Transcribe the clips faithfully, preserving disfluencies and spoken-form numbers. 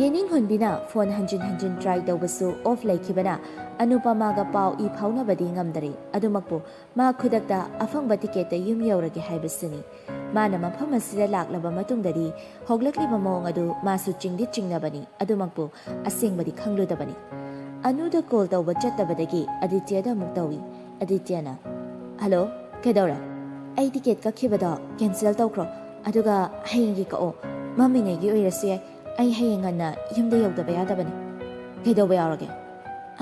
ꯌꯦꯅꯤꯡꯍꯨꯟꯕꯤꯅ phone ꯍꯟꯖꯤꯟ ꯍꯟꯖꯤꯟ try ꯇꯧꯕꯁꯨ ꯑꯣꯐ ꯂꯩꯈꯤꯕꯅ ꯑꯅꯨꯄꯃꯥꯒ ꯄꯥꯎ ꯏ ꯐꯥꯎꯅꯕꯗꯤ ꯉꯝꯗꯔꯦ꯫ ꯑꯗꯨꯃꯛꯄꯨ ꯃꯥ ꯈꯨꯗꯛꯇ ꯑꯐꯪꯕ ꯇꯤꯀꯦꯠꯇ ꯌꯨꯝ ꯌꯧꯔꯒꯦ ꯍꯥꯏꯕꯁꯤꯅꯤ꯫ ꯃꯥꯅ ꯃꯐꯝ ꯑꯁꯤꯗ ꯂꯥꯛꯂꯕ ꯃꯇꯨꯡꯗꯗꯤ ꯍꯣꯡꯂꯛꯂꯤꯕ ꯃꯑꯣꯡ ꯑꯗꯨ ꯃꯥꯁꯨ ꯆꯤꯡꯗꯤ ꯆꯤꯡꯅꯕꯅꯤ, ꯑꯗꯨꯃꯛꯄꯨ ꯑꯁꯦꯡꯕꯗꯤ ꯈꯪꯂꯨꯗꯕꯅꯤ꯫ ꯑꯅꯨꯗ ꯀꯣꯜ ꯇꯧꯕ ꯆꯠꯇꯕꯗꯒꯤ ꯑꯗꯤꯇ꯭ꯌꯗ ꯑꯃꯨꯛ ꯇꯧꯏ꯫ ꯑꯗꯤꯇ꯭ꯌꯅ, "ꯍꯜꯂꯣ, ꯀꯩꯗꯧꯔꯦ?" "ꯑꯩ ꯇꯤꯀꯦꯠ ꯀꯛꯈꯤꯕꯗꯣ ꯀꯦꯟꯁꯦꯜ ꯇꯧꯈ꯭ꯔꯣ, ꯑꯗꯨꯒ ꯍꯌꯦꯡꯒꯤ ꯀꯛꯑꯣ꯫ ꯃꯝꯃꯤꯉꯩꯒꯤ ꯑꯣꯏꯔꯁꯨ ꯌꯥꯏ, ꯑꯩ ꯍꯌꯦꯡ ꯉꯟꯅ ꯌꯨꯝꯗ ꯌꯧꯗꯕ ꯌꯥꯗꯕꯅꯤ꯫" "ꯀꯩꯗꯧꯕ ꯌꯥꯎꯔꯒꯦ?"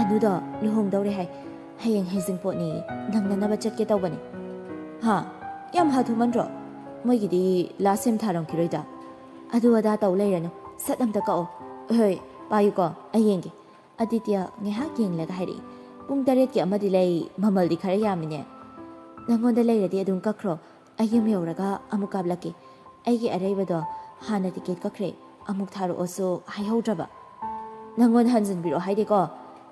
"ꯑꯅꯨꯗꯣ ꯂꯨꯍꯣꯡꯗꯧꯔꯦ ꯍꯥꯏ, ꯍꯌꯦꯡ ꯍꯩꯖꯤꯡꯄꯣꯠꯅꯤ, ꯅꯪꯅꯅꯕ ꯆꯠꯀꯦ ꯇꯧꯕꯅꯤ꯫" "ꯍꯥ? ꯌꯥꯝ ꯍꯥꯊꯨꯃꯟꯗ꯭ꯔꯣ? ꯃꯣꯏꯒꯤꯗꯤ ꯂꯥꯁ ꯁꯦꯝ ꯊꯥꯔꯝꯈꯤꯔꯣꯏꯗ꯫" "ꯑꯗꯨ ꯑꯗꯥ ꯇꯧ ꯂꯩꯔꯅꯨ, ꯁꯠ ꯑꯝꯇ ꯀꯛꯑꯣ꯫" "ꯍꯣꯏ, ꯄꯥꯏꯌꯨꯀꯣ, ꯑꯩ ꯌꯦꯡꯒꯦ꯫" ꯑꯗꯤꯇ꯭ꯌ ꯉꯥꯏꯍꯥꯛ ꯌꯦꯡꯂꯒ ꯍꯥꯏꯔꯛꯏ, "ꯄꯨꯡ ꯇꯔꯦꯠꯀꯤ ꯑꯃꯗꯤ ꯂꯩ, ꯃꯃꯜꯗꯤ ꯈꯔ ꯌꯥꯝꯃꯤꯅꯦ꯫" "ꯅꯪꯉꯣꯟꯗ ꯂꯩꯔꯗꯤ ꯑꯗꯨꯝ ꯀꯛꯈ꯭ꯔꯣ, ꯑꯩ ꯌꯨꯝ ꯌꯧꯔꯒ ꯑꯃꯨꯛ ꯀꯥꯞꯂꯛꯀꯦ꯫ ꯑꯩꯒꯤ ꯑꯔꯩꯕꯗꯣ ꯍꯥꯟꯅ ꯇꯤꯀꯦꯠ ꯀꯛꯈ꯭ꯔꯦ, ꯑꯃꯨꯛ ꯊꯥꯔꯛꯑꯣꯁꯨ ꯍꯥꯏꯍꯧꯗ꯭ꯔꯕ꯫" "ꯅꯪꯉꯣꯟꯗ ꯍꯟꯖꯤꯟꯕꯤꯔꯛꯑꯣ ꯍꯥꯏꯗꯦꯀꯣ,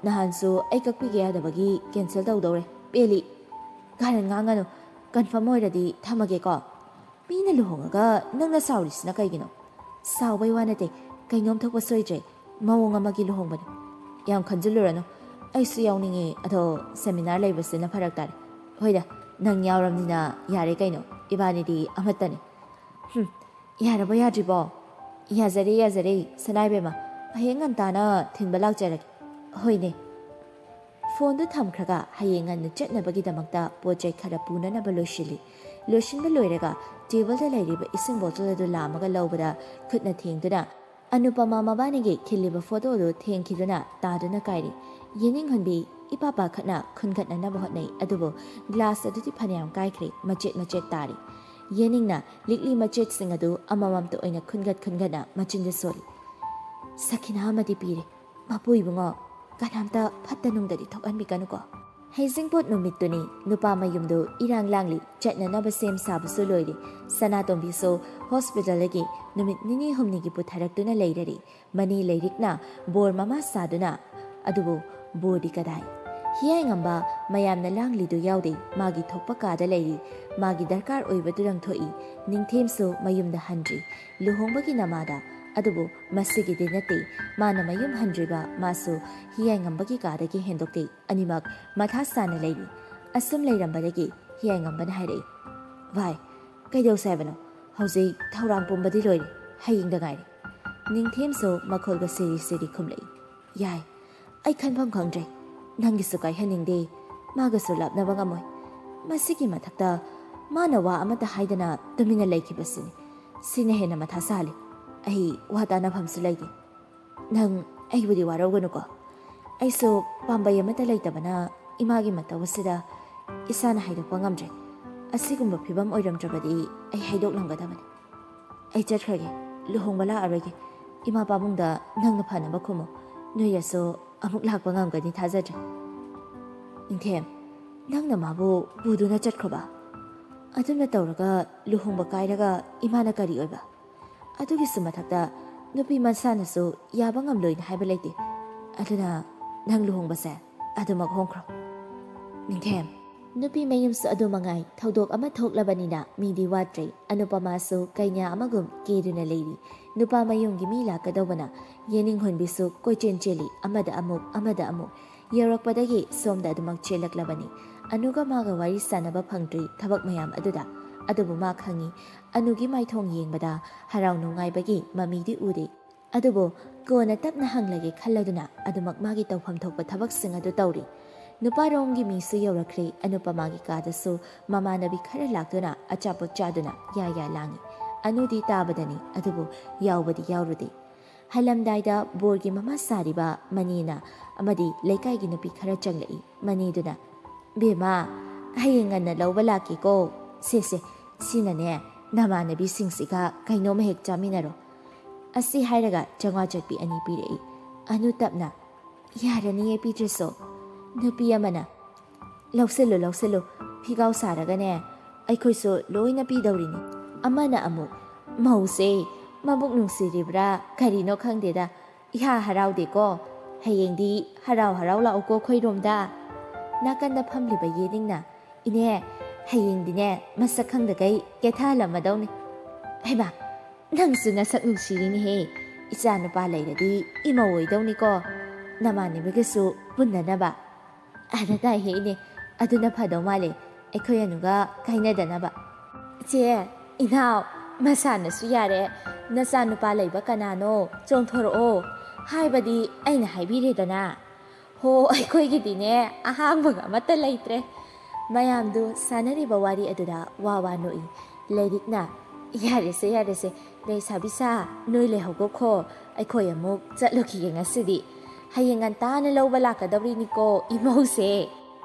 ꯅꯍꯥꯟꯁꯨ ꯑꯩ ꯀꯛꯄꯤꯒꯦ ꯌꯥꯗꯕꯒꯤ ꯀꯦꯟꯁꯦꯜ ꯇꯧꯗꯧꯔꯦ꯫" "ꯄꯦꯜꯂꯤ, ꯀꯥꯔꯟ ꯉꯥꯡꯒꯅꯨ, ꯀꯟꯐꯥꯔꯝ ꯑꯣꯏꯔꯗꯤ ꯊꯝꯃꯒꯦꯀꯣ꯫" "ꯃꯤꯅ ꯂꯨꯍꯣꯡꯉꯒ ꯅꯪꯅ ꯁꯥꯎꯔꯤꯁꯤꯅ ꯀꯩꯒꯤꯅꯣ?" "ꯁꯥꯎꯕꯩ ꯋꯥ ꯅꯠꯇꯦ, ꯀꯩꯅꯣꯝ ꯊꯣꯛꯄ ꯁꯣꯏꯗ꯭ꯔꯦ, ꯃꯑꯣꯡ ꯑꯃꯒꯤ ꯂꯨꯍꯣꯡꯕꯅꯤ꯫" "ꯌꯥꯝ ꯈꯟꯖꯤꯜꯂꯨꯔꯅꯨ, ꯑꯩꯁꯨ ꯌꯥꯎꯅꯤꯡꯉꯤ, ꯑꯗꯣ ꯁꯦꯃꯤꯅꯥꯔ ꯂꯩꯕꯁꯤꯅ ꯐꯔꯛ ꯇꯥꯔꯦ꯫" "ꯍꯣꯏꯗ, ꯅꯪ ꯌꯥꯎꯔꯝꯅꯤꯅ ꯌꯥꯔꯦ ꯀꯩꯅꯣ, ꯏꯕꯥꯅꯤꯗꯤ ꯑꯃꯠꯇꯅꯤ꯫" "ꯍꯨꯝ, ꯌꯥꯔꯕꯣ ꯌꯥꯗ꯭ꯔꯤꯕꯣ?" "ꯌꯥꯖꯔꯦ, ꯌꯥꯖꯔꯦ, ꯁꯅꯥꯏꯕꯦꯝꯃ, ꯍꯌꯦꯡ ꯉꯟꯇꯥꯅ ꯊꯤꯟꯕ ꯂꯥꯛꯆꯔꯒꯦ꯫" "ꯍꯣꯏꯅꯦ꯫" ꯐꯣꯟꯗꯨ ꯊꯝꯈ꯭ꯔꯒ ꯍꯌꯦꯡ ꯉꯟꯅ ꯆꯠꯅꯕꯒꯤꯗꯃꯛꯇ ꯄꯣꯠ ꯆꯩ ꯈꯔ ꯄꯨꯅꯅꯕ ꯂꯣꯏꯁꯤꯜꯂꯤ꯫ ꯂꯣꯏꯁꯤꯟꯕ ꯂꯣꯏꯔꯒ ꯇꯦꯕꯜꯗ ꯂꯩꯔꯤꯕ ꯏꯁꯤꯡ ꯕꯣꯇꯜ ꯑꯗꯨ ꯂꯥꯝꯃꯒ ꯂꯧꯕꯗ ꯈꯨꯠꯅ ꯊꯦꯡꯗꯨꯅ ꯑꯅꯨꯄꯃꯥ ꯃꯕꯥꯅꯤꯒꯤ ꯈꯤꯜꯂꯤꯕ ꯐꯣꯇꯣ ꯑꯗꯨ ꯊꯦꯡꯈꯤꯗꯨꯅ ꯇꯥꯗꯨꯅ ꯀꯥꯏꯔꯤ꯫ ꯌꯦꯅꯤꯡꯍꯟꯕꯤ ꯏꯄꯥ ꯄꯥꯈꯠꯅ ꯈꯨꯟꯒꯠꯅꯅꯕ ꯍꯣꯠꯅꯩ, ꯑꯗꯨꯕꯨ ꯒ꯭ꯂꯥꯁ ꯑꯗꯨꯗꯤ ꯐꯅꯌꯥꯝ ꯀꯥꯏꯈ꯭ꯔꯦ, ꯃꯆꯦꯠ ꯃꯆꯦꯠ ꯇꯥꯔꯤ꯫ ꯌꯦꯅꯤꯡꯅ ꯂꯤꯛꯂꯤ ꯃꯆꯦꯠꯁꯤꯡ ꯑꯗꯨ ꯑꯃꯃꯝꯇ ꯑꯣꯏꯅ ꯈꯨꯟꯒꯠ ꯈꯨꯟꯒꯠꯅ ꯃꯆꯤꯟꯗ ꯁꯣꯜꯂꯤ꯫ "ꯁꯈꯤꯅꯥ ꯑꯃꯗꯤ ꯄꯤꯔꯦ꯫ ꯃꯄꯨ ꯏꯕꯨꯡꯉꯣ, ꯀꯅꯥꯝꯇ ꯐꯠꯇ ꯅꯨꯡꯗꯗꯤ ꯊꯣꯛꯍꯟꯕꯤꯒꯅꯨꯀꯣ꯫" ꯍꯩꯖꯤꯡꯄꯣꯠ ꯅꯨꯃꯤꯠꯇꯨꯅꯤ꯫ ꯅꯨꯄꯥ ꯃꯌꯨꯝꯗꯨ ꯏꯔꯥꯡ ꯂꯥꯡꯂꯤ꯫ ꯆꯠꯅꯅꯕ ꯁꯦꯝ ꯁꯥꯕꯁꯨ ꯂꯣꯏꯔꯤ꯫ ꯁꯅꯥꯇꯣꯝꯕꯤꯁꯨ ꯍꯣꯁꯄꯤꯇꯥꯜꯗꯒꯤ ꯅꯨꯃꯤꯠ ꯅꯤꯅꯤ ꯍꯨꯝꯅꯤꯒꯤ ꯄꯨꯊꯔꯛꯇꯨꯅ ꯂꯩꯔꯔꯤ꯫ ꯃꯅꯤ ꯂꯩꯔꯤꯛꯅ ꯕꯣꯔ ꯃꯃꯥ ꯁꯥꯗꯨꯅ, ꯑꯗꯨꯕꯨ ꯕꯣꯔꯗꯤ ꯀꯗꯥꯏ? ꯍꯤꯌꯥꯏꯉꯝꯕ ꯃꯌꯥꯝꯅ ꯂꯥꯡꯂꯤꯗꯨ ꯌꯥꯎꯗꯦ꯫ ꯃꯥꯒꯤ ꯊꯣꯛꯄ ꯀꯥꯗ ꯂꯩꯔꯤ꯫ ꯃꯥꯒꯤ ꯗꯔꯀꯥꯔ ꯑꯣꯏꯕꯗꯨꯗꯪ ꯊꯣꯛꯏ꯫ ꯅꯤꯡꯊꯦꯝꯁꯨ ꯃꯌꯨꯝꯗ ꯍꯟꯗ꯭ꯔꯤ꯫ ꯂꯨꯍꯣꯡꯕꯒꯤ ꯅꯃꯥꯗ ꯑꯗꯨꯕꯨ ꯃꯁꯤꯒꯤꯗꯤ ꯅꯠꯇꯦ, ꯃꯥꯅ ꯃꯌꯨꯝ ꯍꯟꯗ꯭ꯔꯤꯕ ꯃꯥꯁꯨ ꯍꯤꯌꯥꯏꯉꯝꯕꯒꯤ ꯀꯥꯗꯒꯤ ꯍꯦꯟꯗꯣꯛꯇꯦ꯫ ꯑꯅꯤꯃꯛ ꯃꯊꯥ ꯁꯥꯅ ꯂꯩꯔꯤ꯫ ꯑꯁꯨꯝ ꯂꯩꯔꯝꯕꯗꯒꯤ ꯍꯤꯌꯥꯏꯉꯝꯕꯅ ꯍꯥꯏꯔꯛꯏ, "ꯚꯥꯏ, ꯀꯩꯗꯧꯁꯦ ꯍꯥꯏꯕꯅꯣ? ꯍꯧꯖꯤꯛ ꯊꯧꯔꯥꯡ ꯄꯨꯝꯕꯗꯤ ꯂꯣꯏꯔꯦ, ꯍꯌꯦꯡꯗ ꯉꯥꯏꯔꯦ꯫" ꯅꯤꯡꯊꯦꯝꯁꯨ ꯃꯈꯣꯜꯒ ꯁꯤꯔꯤ ꯁꯤꯔꯤ ꯈꯨꯝꯂꯛꯏ, "ꯌꯥꯏ, ꯑꯩ ꯈꯟꯐꯝ ꯈꯪꯗ꯭ꯔꯦ꯫ ꯅꯪꯒꯤꯁꯨ ꯀꯥꯏꯍꯟꯅꯤꯡꯗꯦ, ꯃꯥꯒꯁꯨ ꯂꯥꯞꯅꯕ ꯉꯝꯃꯣꯏ꯫ ꯃꯁꯤꯒꯤ ꯃꯊꯛꯇ ꯃꯥꯅ ꯋꯥ ꯑꯃꯠꯇ ꯍꯥꯏꯗꯅ ꯇꯨꯃꯤꯟꯅ ꯂꯩꯈꯤꯕꯁꯤꯅꯤ꯫ ꯁꯤꯅ ꯍꯦꯟꯅ ꯃꯊꯥ ꯁꯥꯍꯜꯂꯤ꯫ ꯑꯩ ꯋꯥ ꯇꯥꯅꯐꯝꯁꯨ ꯂꯩꯇꯦ꯫ ꯅꯪ ꯑꯩꯕꯨꯗꯤ ꯋꯥꯔꯧꯒꯅꯨꯀꯣ꯫ ꯑꯩꯁꯨ ꯄꯥꯝꯕꯩ ꯑꯃꯠꯇ ꯂꯩꯇꯕꯅ ꯏꯃꯥꯒꯤ ꯃꯇꯧ ꯑꯁꯤꯗ ꯏꯁꯥꯅ ꯍꯥꯏꯗꯣꯛꯄ ꯉꯝꯗ꯭ꯔꯦ꯫ ꯑꯁꯤꯒꯨꯝꯕ ꯐꯤꯕꯝ ꯑꯣꯏꯔꯝꯗ꯭ꯔꯕꯗꯤ ꯑꯩ ꯍꯥꯏꯗꯣꯛꯂꯝꯒꯗꯕꯅꯤ꯫ ꯑꯩ ꯆꯠꯈ꯭ꯔꯒꯦ, ꯂꯨꯍꯣꯡꯕ ꯂꯥꯛꯑꯔꯣꯏꯒꯦ꯫ ꯏꯃꯥ ꯄꯥꯕꯨꯡꯗ ꯅꯪꯅ ꯐꯅꯕ ꯈꯨꯝꯃꯨ꯫ ꯅꯣꯏꯒꯁꯨ ꯑꯃꯨꯛ ꯂꯥꯛꯄ ꯉꯝꯒꯅꯤ ꯊꯥꯖꯗ꯭ꯔꯦ꯫" "ꯅꯤꯡꯊꯦꯝ, ꯅꯪꯅ ꯃꯥꯕꯨ ꯄꯨꯗꯨꯅ ꯆꯠꯈ꯭ꯔꯕ? ꯑꯗꯨꯝꯅ ꯇꯧꯔꯒ ꯂꯨꯍꯣꯡꯕ ꯀꯥꯏꯔꯒ ꯏꯃꯥꯅ ꯀꯔꯤ ꯑꯣꯏꯕ? ꯑꯗꯨꯒꯤꯁꯨ ꯃꯊꯛꯇ ꯅꯨꯄꯤ ꯃꯁꯥꯅꯁꯨ ꯌꯥꯕ ꯉꯝꯂꯣꯏꯅ ꯍꯥꯏꯕ ꯂꯩꯇꯦ꯫ ꯑꯗꯨꯅ ꯅꯪ ꯂꯨꯍꯣꯡꯕꯁꯦ ꯑꯗꯨꯃꯛ ꯍꯣꯡꯈ꯭ꯔꯣ꯫" "ꯅꯤꯡꯊꯦꯝ, ꯅꯨꯄꯤ ꯃꯌꯨꯝꯁꯨ ꯑꯗꯨ ꯃꯉꯥꯏ, ꯊꯧꯗꯣꯛ ꯑꯃ ꯊꯣꯛꯂꯕꯅꯤꯅ ꯃꯤꯗꯤ ꯋꯥꯠꯇ꯭ꯔꯦ꯫" ꯑꯅꯨꯄꯃꯥꯁꯨ ꯀꯩꯅꯥ ꯑꯃꯒꯨꯝ ꯀꯦꯗꯨꯅ ꯂꯩꯔꯤ꯫ ꯅꯨꯄꯥ ꯃꯌꯨꯝꯒꯤ ꯃꯤ ꯂꯥꯛꯀꯗꯧꯕꯅ ꯌꯦꯅꯤꯡ ꯍꯨꯟꯕꯤꯁꯨ ꯀꯣꯏꯆꯦꯟ ꯆꯦꯜꯂꯤ, ꯑꯃꯗ ꯑꯃꯨꯛ, ꯑꯃꯗ ꯑꯃꯨꯛ꯫ ꯌꯧꯔꯛꯄꯗꯒꯤ ꯁꯣꯝꯗ ꯑꯗꯨꯃꯛ ꯆꯦꯜꯂꯛꯂꯕꯅꯤ꯫ ꯑꯅꯨꯒ ꯃꯥꯒ ꯋꯥꯔꯤ ꯁꯥꯟꯅꯕ ꯐꯪꯗ꯭ꯔꯤ ꯊꯕꯛ ꯃꯌꯥꯝ ꯑꯗꯨꯗ꯫ ꯑꯗꯨꯕꯨ ꯃꯥ ꯈꯪꯏ, ꯑꯅꯨꯒꯤ ꯃꯥꯏꯊꯣꯡ ꯌꯦꯡꯕꯗ ꯍꯔꯥꯎ ꯅꯨꯡꯉꯥꯏꯕꯒꯤ ꯃꯃꯤꯗꯤ ꯎꯗꯦ꯫ ꯑꯗꯨꯕꯨ ꯀꯣꯟꯅ ꯇꯞꯅ ꯍꯪꯂꯒꯦ ꯈꯜꯂꯗꯨꯅ ꯑꯗꯨꯃꯛ ꯃꯥꯒꯤ ꯇꯧꯐꯝ ꯊꯣꯛꯄ ꯊꯕꯛꯁꯤꯡ ꯑꯗꯨ ꯇꯧꯔꯤ꯫ ꯅꯨꯄꯥꯔꯣꯝꯒꯤ ꯃꯤꯁꯨ ꯌꯧꯔꯛꯈ꯭ꯔꯦ꯫ ꯑꯅꯨꯄꯃꯥꯒꯤ ꯀꯥꯗꯁꯨ ꯃꯃꯥꯟꯅꯕꯤ ꯈꯔ ꯂꯥꯛꯇꯨꯅ ꯑꯆꯥꯄꯣꯠ ꯆꯥꯗꯨꯅ ꯌꯥ ꯌꯥ ꯂꯥꯡꯏ꯫ ꯑꯅꯨꯗꯤ ꯇꯥꯕꯗꯅꯤ, ꯑꯗꯨꯕꯨ ꯌꯥꯎꯕꯗꯤ ꯌꯥꯎꯔꯨꯗꯦ꯫ ꯍꯜꯂꯝꯗꯥꯏꯗ ꯕꯣꯔꯒꯤ ꯃꯃꯥ ꯁꯥꯔꯤꯕ ꯃꯅꯦꯅ ꯑꯃꯗꯤ ꯂꯩꯀꯥꯏꯒꯤ ꯅꯨꯄꯤ ꯈꯔ ꯆꯪꯂꯛꯏ꯫ ꯃꯅꯦꯗꯨꯅ, "ꯕꯦꯝꯃ, ꯍꯌꯦꯡ ꯉꯟꯅ ꯂꯧꯕ ꯂꯥꯛꯀꯦꯀꯣ꯫ ꯁꯦ, ꯁꯦ, ꯁꯤꯅꯅꯦ, ꯅꯃꯥꯟꯅꯕꯤꯁꯤꯡꯁꯤꯒ ꯀꯩꯅꯣꯝꯃ ꯍꯦꯛ ꯆꯥꯃꯤꯟꯅꯔꯣ꯫" ꯑꯁꯤ ꯍꯥꯏꯔꯒ ꯆꯥꯝꯃꯉꯥ ꯆꯠꯄꯤ ꯑꯅꯤ ꯄꯤꯔꯛꯏ꯫ ꯑꯅꯨ ꯇꯞꯅ, "ꯌꯥꯔꯅꯤꯌꯦ ꯄꯤꯗ꯭ꯔꯁꯨ꯫" ꯅꯨꯄꯤ ꯑꯃꯅ, "ꯂꯧꯁꯤꯜꯂꯨ, ꯂꯧꯁꯤꯜꯂꯨ, ꯐꯤꯒꯥꯎ ꯁꯥꯔꯒꯅꯦ, ꯑꯩꯈꯣꯏꯁꯨ ꯂꯣꯏꯅ ꯄꯤꯗꯧꯔꯤꯅꯤ꯫" ꯑꯃꯅ ꯑꯃꯨꯛ, "ꯃꯧꯁꯦ ꯃꯕꯨꯛ ꯅꯨꯡꯁꯤꯔꯤꯕ꯭ꯔꯥ ꯀꯔꯤꯅꯣ ꯈꯪꯗꯦꯗ, ꯏꯍꯥ ꯍꯔꯥꯎꯗꯦꯀꯣ꯫ ꯍꯌꯦꯡꯗꯤ ꯍꯔꯥꯎ ꯍꯔꯥꯎ ꯂꯥꯛꯎꯀꯣ ꯑꯩꯈꯣꯏꯔꯣꯝꯗ꯫" ꯅꯥꯀꯟꯗ ꯐꯝꯂꯤꯕ ꯌꯦꯅꯤꯡꯅ, "ꯏꯅꯦ, ꯍꯌꯦꯡꯗꯤꯅꯦ ꯃꯁꯛ ꯈꯪꯗꯈꯩ ꯀꯦꯊꯍꯜꯂꯝꯃꯗꯧꯅꯤ꯫" ꯍꯩꯃꯥ, ꯅꯪꯁꯨ ꯅꯁꯛ ꯅꯨꯡꯁꯤꯔꯤꯅꯦꯍꯦ꯫ ꯏꯆꯥ ꯅꯨꯄꯥ ꯂꯩꯔꯗꯤ ꯏꯃꯧ ꯑꯣꯏꯗꯧꯅꯤꯀꯣ, ꯅꯃꯥꯟꯅꯕꯤꯒꯁꯨ ꯄꯨꯟꯅꯅꯕ꯫ ꯑꯗ ꯇꯥꯏꯍꯦ ꯏꯅꯦ, ꯑꯗꯨꯅ ꯐꯗꯧ ꯃꯥꯜꯂꯦ, ꯑꯩꯈꯣꯏ ꯑꯅꯨꯒ ꯀꯥꯏꯅꯗꯅꯕ꯫ ꯆꯦ, ꯏꯅꯥꯎ, ꯃꯁꯥꯅꯁꯨ ꯌꯥꯔꯦ, ꯅꯆꯥ ꯅꯨꯄꯥ ꯂꯩꯕ ꯀꯅꯥꯅꯣ ꯆꯣꯡꯊꯣꯔꯛꯑꯣ ꯍꯥꯏꯕꯗꯤ ꯑꯩꯅ ꯍꯥꯏꯕꯤꯔꯦꯗꯅ꯫ ꯍꯣ, ꯑꯩꯈꯣꯏꯒꯤꯗꯤꯅꯦ ꯑꯍꯥꯡꯕꯒ ꯑꯃꯠꯇ ꯂꯩꯇ꯭ꯔꯦ꯫ ꯃꯌꯥꯝꯗꯨ ꯁꯥꯟꯅꯔꯤꯕ ꯋꯥꯔꯤ ꯑꯗꯨꯗ ꯋꯥ ꯋꯥ ꯅꯣꯛꯏ꯫ ꯂꯩꯔꯤꯛꯅ, "ꯌꯥꯔꯦꯁꯦ, ꯌꯥꯔꯦꯁꯦ, ꯂꯩꯁꯥꯕꯤ ꯁꯥ, ꯅꯣꯏ ꯂꯩꯍꯧꯒꯣꯈꯣ, ꯑꯩꯈꯣꯏ ꯑꯃꯨꯛ ꯆꯠꯂꯨꯈꯤꯒꯦ ꯉꯁꯤꯗꯤ꯫ ꯍꯌꯦꯡ ꯉꯟꯇꯥꯅ ꯂꯧꯕ ꯂꯥꯛꯀꯗꯧꯔꯤꯅꯤꯀꯣ ꯏꯃꯧꯁꯦ꯫"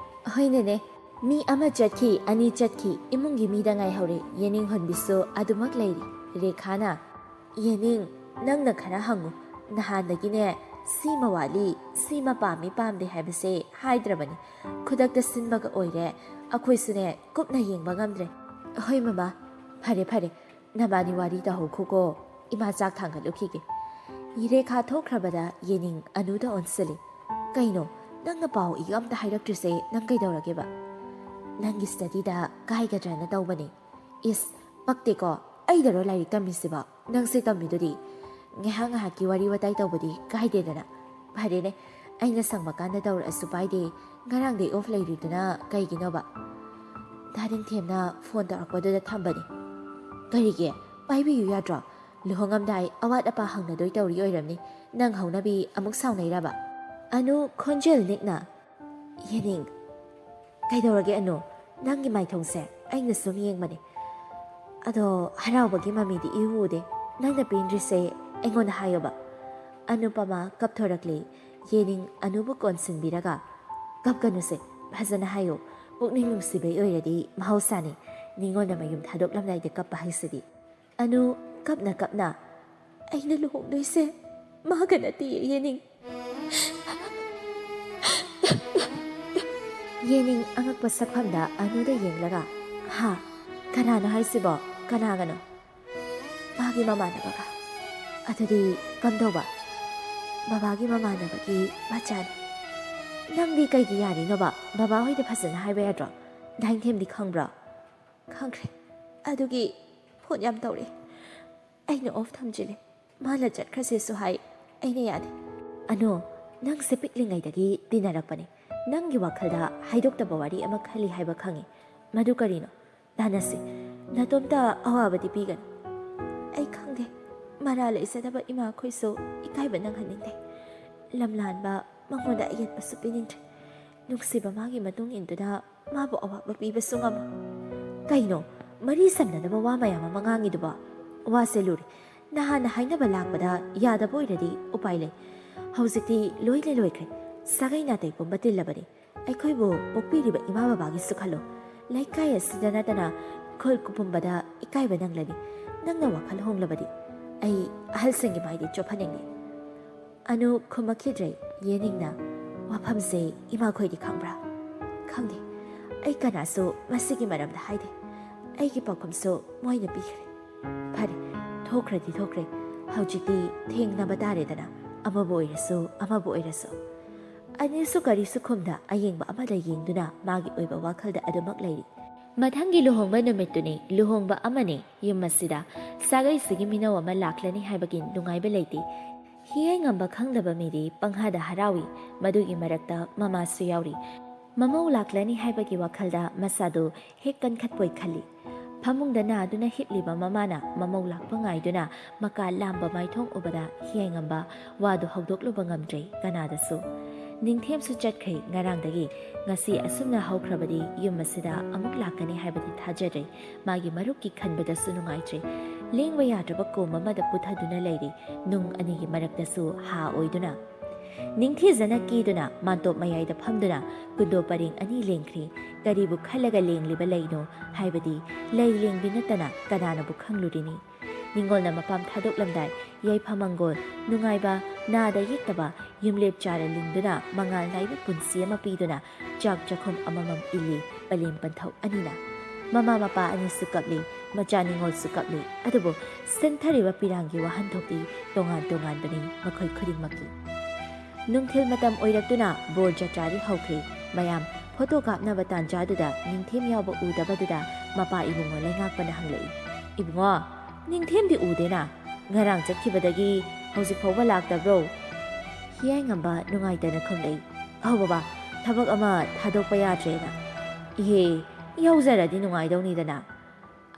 ꯍꯣꯏꯅꯦꯅꯦ, ꯃꯤ ꯑꯃ ꯆꯠꯈꯤ, ꯑꯅꯤ ꯆꯠꯈꯤ, ꯏꯃꯨꯡꯒꯤ ꯃꯤꯗ ꯉꯥꯏꯍꯧꯔꯦ꯫ ꯌꯦꯅꯤꯡ ꯍꯨꯟꯕꯤꯁꯨ ꯑꯗꯨꯃꯛ ꯂꯩꯔꯤ꯫ ꯔꯦꯈꯥꯅ, "ꯌꯦꯅꯤꯡ, ꯅꯪꯅ ꯈꯔ ꯍꯪꯉꯨ꯫ ꯅꯍꯥꯟꯗꯒꯤꯅꯦ ꯁꯤꯃ ꯋꯥꯠꯂꯤ, ꯁꯤꯃ ꯄꯥꯝꯃꯤ ꯄꯥꯝꯗꯦ ꯍꯥꯏꯕꯁꯦ ꯍꯥꯏꯗ꯭ꯔꯕꯅꯤ꯫ ꯈꯨꯗꯛꯇ ꯁꯤꯟꯕꯒ ꯑꯣꯏꯔꯦ, ꯑꯩꯈꯣꯏꯁꯨꯅꯦ ꯀꯨꯞꯅ ꯌꯦꯡꯕ ꯉꯝꯗ꯭ꯔꯦ꯫" "ꯍꯣꯏ ꯃꯃꯥ, ꯐꯔꯦ ꯐꯔꯦ, ꯅꯕꯥꯅꯤ ꯋꯥꯔꯤ ꯇꯧꯍꯧꯈꯣꯀꯣ, ꯏꯃꯥ ꯆꯥꯛ ꯊꯥꯡꯒꯠꯂꯨꯈꯤꯒꯦ꯫" ꯔꯦꯈꯥ ꯊꯣꯛꯈ꯭ꯔꯕꯗ ꯌꯦꯅꯤꯡ ꯑꯅꯨꯗ ꯑꯣꯟꯁꯤꯜꯂꯤ꯫ "ꯀꯩꯅꯣ, ꯅꯪꯅ ꯄꯥꯎ ꯏ ꯑꯝꯇ ꯍꯥꯏꯔꯛꯇ꯭ꯔꯤꯁꯦ, ꯅꯪ ꯀꯩꯗꯧꯔꯒꯦꯕ?" "ꯅꯪꯒꯤ ꯁ꯭ꯇꯗꯤꯗ ꯀꯥꯏꯒꯗ꯭ꯔꯅ ꯇꯧꯕꯅꯦ꯫" "ꯏꯁ, ꯄꯛꯇꯦꯀꯣ, ꯑꯩꯗꯔꯣ ꯂꯥꯏꯔꯤꯛ ꯇꯝꯃꯤꯁꯤꯕꯣ? ꯅꯪꯁꯦ ꯇꯝꯃꯤꯗꯨꯗꯤ꯫ ꯉꯥꯏꯍꯥꯛ ꯉꯥꯏꯍꯥꯛꯀꯤ ꯋꯥꯔꯤ ꯋꯥꯇꯥꯏ ꯇꯧꯕꯗꯤ ꯀꯥꯏꯗꯦꯗꯅ꯫ ꯐꯔꯦꯅꯦ, ꯑꯩꯅ ꯁꯪꯕ ꯀꯥꯟꯗ ꯇꯧꯔꯛꯑꯁꯨ ꯄꯥꯏꯗꯦ꯫ ꯉꯔꯥꯡꯗꯩ ꯑꯣꯐ ꯂꯩꯔꯤꯗꯨꯅ ꯀꯩꯒꯤꯅꯣꯕ?" "ꯗꯥ ꯅꯤꯡꯊꯦꯝꯅ ꯐꯣꯟ ꯇꯧꯔꯛꯄꯗꯨꯗ ꯊꯝꯕꯅꯤ꯫" "ꯀꯔꯤꯒꯤ? ꯄꯥꯏꯕꯤꯌꯨ ꯌꯥꯗ꯭ꯔꯣ? ꯂꯨꯍꯣꯡꯉꯝꯗꯥꯏ ꯑꯋꯥꯠ ꯑꯄꯥ ꯍꯪꯅꯗꯣꯏ ꯇꯧꯔꯤ ꯑꯣꯏꯔꯝꯅꯤ꯫ ꯅꯪ ꯍꯧꯅꯕꯤ ꯑꯃꯨꯛ ꯁꯥꯎꯅꯩꯔꯕ?" ꯑꯅꯨ ꯈꯣꯟꯖꯦꯜ ꯅꯤꯛꯅ, "ꯌꯦꯅꯤꯡ, ꯀꯩꯗꯧꯔꯒꯦ ꯑꯅꯨ? ꯅꯪꯒꯤ ꯃꯥꯏꯊꯣꯡꯁꯦ ꯑꯩꯅ ꯁꯨꯝ ꯌꯦꯡꯕꯅꯦ꯫ ꯑꯗꯣ ꯍꯔꯥꯎꯕꯒꯤ ꯃꯃꯤꯗꯤ ꯏꯎ ꯎꯗꯦ꯫ ꯅꯪꯅ ꯄꯦꯟꯗ꯭ꯔꯤꯁꯦ ꯑꯩꯉꯣꯟꯗ ꯍꯥꯏꯌꯣꯕ꯫" ꯑꯅꯨꯄꯃꯥ ꯀꯞꯊꯣꯔꯛꯂꯦ꯫ ꯌꯦꯅꯤꯡ ꯑꯅꯨꯕꯨ ꯀꯣꯟꯁꯤꯟꯕꯤꯔꯒ, "ꯀꯞꯀꯅꯨꯁꯦ, ꯐꯖꯅ ꯍꯥꯏꯌꯨ꯫ ꯄꯨꯛꯅꯤꯡ ꯅꯨꯡꯁꯤꯕꯩ ꯑꯣꯏꯔꯗꯤ ꯃꯍꯧꯁꯥꯅꯤ꯫ ꯅꯤꯉꯣꯜꯅ ꯃꯌꯨꯝ ꯊꯥꯗꯣꯛꯂꯝꯗꯥꯏꯗ ꯀꯞꯄ ꯍꯥꯏꯁꯤꯗꯤ꯫" ꯑꯅꯨ ꯀꯞꯅ ꯀꯞꯅ, "ꯑꯩꯅ ꯂꯨꯍꯣꯡꯗꯣꯏꯁꯦ ꯃꯥꯒ ꯅꯠꯇꯦ, ꯌꯦꯅꯤꯡ꯫" ꯌꯦꯅꯤꯡ ꯑꯉꯛꯄ ꯁꯛꯐꯝꯗ ꯑꯅꯨꯗ ꯌꯦꯡꯂꯒ, "ꯍꯥ? ꯀꯅꯥꯅꯣ ꯍꯥꯏꯁꯤꯕꯣ? ꯀꯅꯥꯒꯅꯣ?" "ꯃꯥꯒꯤ ꯃꯃꯥꯟꯅꯕꯒ꯫" "ꯑꯗꯨꯗꯤ ꯀꯝꯗꯧꯕ?" "ꯕꯕꯥꯒꯤ ꯃꯃꯥꯟꯅꯕꯒꯤ ꯃꯆꯥꯅꯤ꯫" "ꯅꯪꯗꯤ ꯀꯩꯒꯤ ꯌꯥꯔꯤꯅꯣꯕ? ꯕꯕꯥ ꯍꯣꯏꯗ ꯐꯖꯅ ꯍꯥꯏꯕ ꯌꯥꯗ꯭ꯔꯣ? ꯗꯥꯏꯅꯤꯡꯊꯦꯝꯗꯤ ꯈꯪꯕ꯭ꯔꯣ?" "ꯈꯪꯈ꯭ꯔꯦ꯫ ꯑꯗꯨꯒꯤ ꯐꯣꯟ ꯌꯥꯝ ꯇꯧꯔꯛꯑꯦ꯫ ꯑꯩꯅ ꯑꯣꯐ ꯊꯝꯖꯤꯜꯂꯦ꯫ ꯃꯥꯅ ꯆꯠꯈ꯭ꯔꯁꯦꯁꯨ ꯍꯥꯏ꯫ ꯑꯩꯅ ꯌꯥꯗꯦ꯫ ꯑꯅꯣ, ꯅꯪꯁꯦ ꯄꯤꯛꯂꯤꯉꯩꯗꯒꯤ ꯇꯤꯟꯅꯔꯛꯄꯅꯦ꯫ ꯅꯪꯒꯤ ꯋꯥꯈꯜꯗ ꯍꯥꯏꯗꯣꯛꯇꯕ ꯋꯥꯔꯤ ꯑꯃ ꯈꯜꯂꯤ ꯍꯥꯏꯕ ꯈꯪꯉꯤ꯫ ꯃꯗꯨ ꯀꯔꯤꯅꯣ? ꯇꯥꯟꯅꯁꯤ꯫ ꯅꯇꯣꯝꯇ ꯑꯋꯥꯕꯗꯤ ꯄꯤꯒꯅꯨ꯫ ꯑꯩ ꯈꯪꯗꯦ꯫ ꯃꯔꯥ ꯂꯩꯖꯗꯕ ꯏꯃꯥꯈꯣꯏꯁꯨ ꯏꯀꯥꯏꯕ ꯅꯪꯍꯟꯅꯤꯡꯗꯦ꯫ ꯂꯝꯂꯥꯟꯕ ꯃꯉꯣꯟꯗ ꯑꯌꯦꯠꯄꯁꯨ ꯄꯤꯅꯤꯡꯗ꯭ꯔꯦ꯫ ꯅꯨꯡꯁꯤꯕ ꯃꯥꯒꯤ ꯃꯇꯨꯡ ꯏꯟꯗꯨꯅ ꯃꯥꯕꯨ ꯑꯋꯥꯕ ꯄꯤꯕꯁꯨ ꯉꯝꯃꯣꯏ꯫ ꯀꯩꯅꯣ, ꯃꯔꯤ ꯁꯝꯅꯗꯕ ꯋꯥ ꯃꯌꯥꯝ ꯑꯃ ꯉꯥꯡꯉꯤꯗꯨꯕꯣ? ꯋꯥꯁꯦ ꯂꯨꯔꯦ꯫ ꯅꯍꯥꯟꯅ ꯍꯥꯏꯅꯕ ꯂꯥꯛꯄꯗ ꯌꯥꯗꯕ ꯑꯣꯏꯔꯗꯤ ꯎꯄꯥꯏ ꯂꯩ꯫ ꯍꯧꯖꯤꯛꯇꯤ ꯂꯣꯏꯅ ꯂꯣꯏꯈ꯭ꯔꯦ꯫ ꯁꯥꯒꯩ ꯅꯥꯇꯩ ꯄꯨꯝꯕ ꯇꯤꯜꯂꯕꯅꯤ꯫ ꯑꯩꯈꯣꯏꯕꯨ ꯄꯣꯛꯄꯤꯔꯤꯕ ꯏꯃꯥ ꯕꯕꯥꯒꯤꯁꯨ ꯈꯜꯂꯣ꯫ ꯂꯩꯀꯥꯏ ꯑꯁꯤꯗ ꯅꯠꯇꯅ ꯈꯨꯜ ꯄꯨꯝꯕꯗ ꯏꯀꯥꯏꯕ ꯅꯪꯂꯅꯤ꯫ ꯅꯪꯅ ꯋꯥꯈꯜ ꯍꯣꯡꯂꯕꯗꯤ ꯑꯩ ꯑꯍꯜꯁꯤꯡꯒꯤ ꯃꯥꯏꯗꯤ ꯆꯣꯞꯍꯟꯅꯤꯡꯗꯦ꯫ ꯑꯅꯨ ꯈꯨꯝꯃꯛꯈꯤꯗ꯭ꯔꯦ꯫ ꯌꯦꯅꯤꯡꯅ, "ꯋꯥꯐꯝꯁꯦ ꯏꯃꯥꯈꯣꯏꯗꯤ ꯈꯪꯕ꯭ꯔꯥ?" "ꯈꯪꯗꯦ꯫ ꯑꯩ ꯀꯅꯥꯁꯨ ꯃꯁꯤꯒꯤ ꯃꯔꯝꯗ ꯍꯥꯏꯗꯦ꯫ ꯑꯩꯒꯤ ꯄꯥꯎꯈꯨꯝꯁꯨ ꯃꯣꯏꯅ ꯄꯤꯈ꯭ꯔꯦ꯫" "ꯐꯔꯦ, ꯊꯣꯛꯈ꯭ꯔꯗꯤ ꯊꯣꯛꯈ꯭ꯔꯦ꯫ ꯍꯧꯖꯤꯛꯇꯤ ꯊꯦꯡꯅꯕ ꯇꯥꯔꯦꯗꯅ, ꯑꯃꯕꯨ ꯑꯣꯏꯔꯁꯨ ꯑꯃꯕꯨ ꯑꯣꯏꯔꯁꯨ꯫" ꯑꯅꯤꯁꯨ ꯀꯔꯤꯁꯨ ꯈꯨꯝꯗ ꯑꯌꯦꯡꯕ ꯑꯃꯗ ꯌꯦꯡꯗꯨꯅ ꯃꯥꯒꯤ ꯑꯣꯏꯕ ꯋꯥꯈꯜꯗ ꯑꯗꯨꯃꯛ ꯂꯩꯔꯤ꯫ ꯃꯊꯪꯒꯤ ꯂꯨꯍꯣꯡꯕ ꯅꯨꯃꯤꯠꯇꯨꯅꯤ꯫ ꯂꯨꯍꯣꯡꯕ ꯑꯃꯅꯤ꯫ ꯌꯨꯝ ꯑꯁꯤꯗ ꯁꯥꯒꯩꯁꯤꯒꯤ ꯃꯤꯅꯧ ꯑꯃ ꯂꯥꯛꯂꯅꯤ ꯍꯥꯏꯕꯒꯤ ꯅꯨꯡꯉꯥꯏꯕ ꯂꯩꯇꯦ꯫ ꯍꯤꯌꯥꯏꯉꯝꯕ ꯈꯪꯗꯕ ꯃꯤꯗꯤ ꯄꯪꯍꯥꯗ ꯍꯔꯥꯎꯏ꯫ ꯃꯗꯨꯒꯤ ꯃꯔꯛꯇ ꯃꯃꯥꯁꯨ ꯌꯥꯎꯔꯤ꯫ ꯃꯃꯧ ꯂꯥꯛꯂꯅꯤ ꯍꯥꯏꯕꯒꯤ ꯋꯥꯈꯜꯗ ꯃꯁꯥꯗꯨ ꯍꯦꯛ ꯀꯟꯈꯠꯄꯣꯏ ꯈꯜꯂꯤ꯫ ꯐꯃꯨꯡꯗ ꯅꯥꯗꯨꯅ ꯍꯤꯞꯂꯤꯕ ꯃꯃꯥꯅ ꯃꯃꯧ ꯂꯥꯛꯄ ꯉꯥꯏꯗꯨꯅ ꯃꯀꯥ ꯂꯥꯝꯕ ꯃꯥꯏꯊꯣꯡ ꯎꯕꯗ ꯍꯤꯌꯥꯏꯉꯝꯕ ꯋꯥꯗꯨ ꯍꯧꯗꯣꯛꯂꯨꯕ ꯉꯝꯗ꯭ꯔꯦ ꯀꯅꯥꯗꯁꯨ꯫ ꯅꯤꯡꯊꯦꯝꯁꯨ ꯆꯠꯈ꯭ꯔꯦ ꯉꯔꯥꯡꯗꯒꯤ꯫ ꯉꯁꯤ ꯑꯁꯨꯝꯅ ꯍꯧꯈ꯭ꯔꯕꯗꯤ ꯌꯨꯝ ꯑꯁꯤꯗ ꯑꯃꯨꯛ ꯂꯥꯛꯀꯅꯤ ꯍꯥꯏꯕꯗꯤ ꯊꯥꯖꯗ꯭ꯔꯦ꯫ ꯃꯥꯒꯤ ꯃꯔꯨꯞꯀꯤ ꯈꯟꯕꯗꯁꯨ ꯅꯨꯡꯉꯥꯏꯇ꯭ꯔꯦ꯫ ꯂꯦꯡꯕ ꯌꯥꯗ꯭ꯔꯕ ꯀꯣꯝ ꯑꯃꯗ ꯄꯨꯊꯗꯨꯅ ꯂꯩꯔꯤ, ꯅꯨꯡ ꯑꯅꯤꯒꯤ ꯃꯔꯛꯇꯁꯨ ꯍꯥ ꯑꯣꯏꯗꯨꯅ꯫ ꯅꯤꯡꯊꯤꯖꯅ ꯀꯦꯗꯨꯅ ꯃꯥꯟꯇꯣꯞ ꯃꯌꯥꯏꯗ ꯐꯝꯗꯨꯅ ꯀꯨꯟꯗꯣ ꯄꯔꯦꯡ ꯑꯅꯤ ꯂꯦꯡꯈ꯭ꯔꯤ꯫ ꯀꯔꯤꯕꯨ ꯈꯜꯂꯒ ꯂꯦꯡꯂꯤꯕ ꯂꯩꯅꯣ ꯍꯥꯏꯕꯗꯤ ꯂꯩ ꯂꯦꯡꯕꯤ ꯅꯠꯇꯅ ꯀꯅꯥꯅꯕꯨ ꯈꯪꯂꯨꯔꯤꯅꯤ? ꯅꯤꯡꯉꯣꯜꯅ ꯃꯄꯥꯝ ꯊꯥꯗꯣꯛꯂꯝꯗꯥꯏ ꯌꯥꯏꯐ ꯃꯪꯒꯣꯜ, ꯅꯨꯡꯉꯥꯏꯕ, ꯅꯥꯗ ꯌꯦꯛꯇꯕ, ꯌꯨꯝꯂꯦꯞ ꯆꯥꯔ ꯂꯤꯡꯗꯨꯅ ꯃꯉꯥꯜ ꯅꯥꯏꯕ ꯄꯨꯟꯁꯤ ꯑꯃ ꯄꯤꯗꯨꯅ ꯆꯥꯛ ꯆꯥꯛꯈꯨꯝ ꯑꯃꯃꯝ ꯏꯜꯂꯤ ꯄꯂꯦꯝ ꯄꯟꯊꯧ ꯑꯅꯤꯅ꯫ ꯃꯃꯥ ꯃꯄꯥ ꯑꯅꯤꯁꯨ ꯀꯞꯂꯤ, ꯃꯆꯥ ꯅꯤꯡꯉꯣꯜꯁꯨ ꯀꯞꯂꯤ, ꯑꯗꯨꯕꯨ ꯁꯤꯟꯊꯔꯤꯕ ꯄꯤꯔꯥꯡꯒꯤ ꯋꯥꯍꯟꯊꯣꯛꯇꯤ ꯇꯣꯉꯥꯟ ꯇꯣꯉꯥꯟꯕꯅꯤ ꯃꯈꯣꯏ ꯈꯨꯗꯤꯡꯃꯛꯀꯤ꯫ ꯅꯨꯡꯊꯤꯜ ꯃꯇꯝ ꯑꯣꯏꯔꯛꯇꯨꯅ ꯕꯣꯔ ꯖꯇ꯭ꯔꯥꯗꯤ ꯍꯧꯈ꯭ꯔꯦ꯫ ꯃꯌꯥꯝ ꯐꯣꯇꯣ ꯀꯥꯞꯅꯕ ꯇꯥꯟꯖꯥꯗꯨꯗ ꯅꯤꯡꯊꯦꯝ ꯌꯥꯎꯕ ꯎꯗꯕꯗꯨꯗ ꯃꯄꯥ ꯏꯕꯨꯡꯉꯣ ꯂꯩꯉꯥꯛꯄꯅ ꯍꯪꯂꯛꯏ, "ꯏꯕꯨꯡꯉꯣ, "ꯅꯤꯡꯊꯦꯝꯗꯤ ꯎꯗꯦꯅ, ꯉꯔꯥꯡ ꯆꯠꯈꯤꯕꯗꯒꯤ ꯍꯧꯖꯤꯛ ꯐꯥꯎꯕ ꯂꯥꯛꯇꯕ꯭ꯔꯣ?" ꯍꯤꯌꯥꯏꯉꯝꯕ ꯅꯨꯡꯉꯥꯏꯇꯅ ꯈꯨꯝꯂꯛꯏ꯫ "ꯑꯧ ꯕꯕꯥ, ꯊꯕꯛ ꯑꯃ ꯊꯥꯗꯣꯛꯄ ꯌꯥꯗ꯭ꯔꯦꯅ꯫" "ꯏꯍꯦ, ꯌꯥꯎꯖꯔꯗꯤ ꯅꯨꯡꯉꯥꯏꯗꯧꯅꯤꯗꯅ꯫"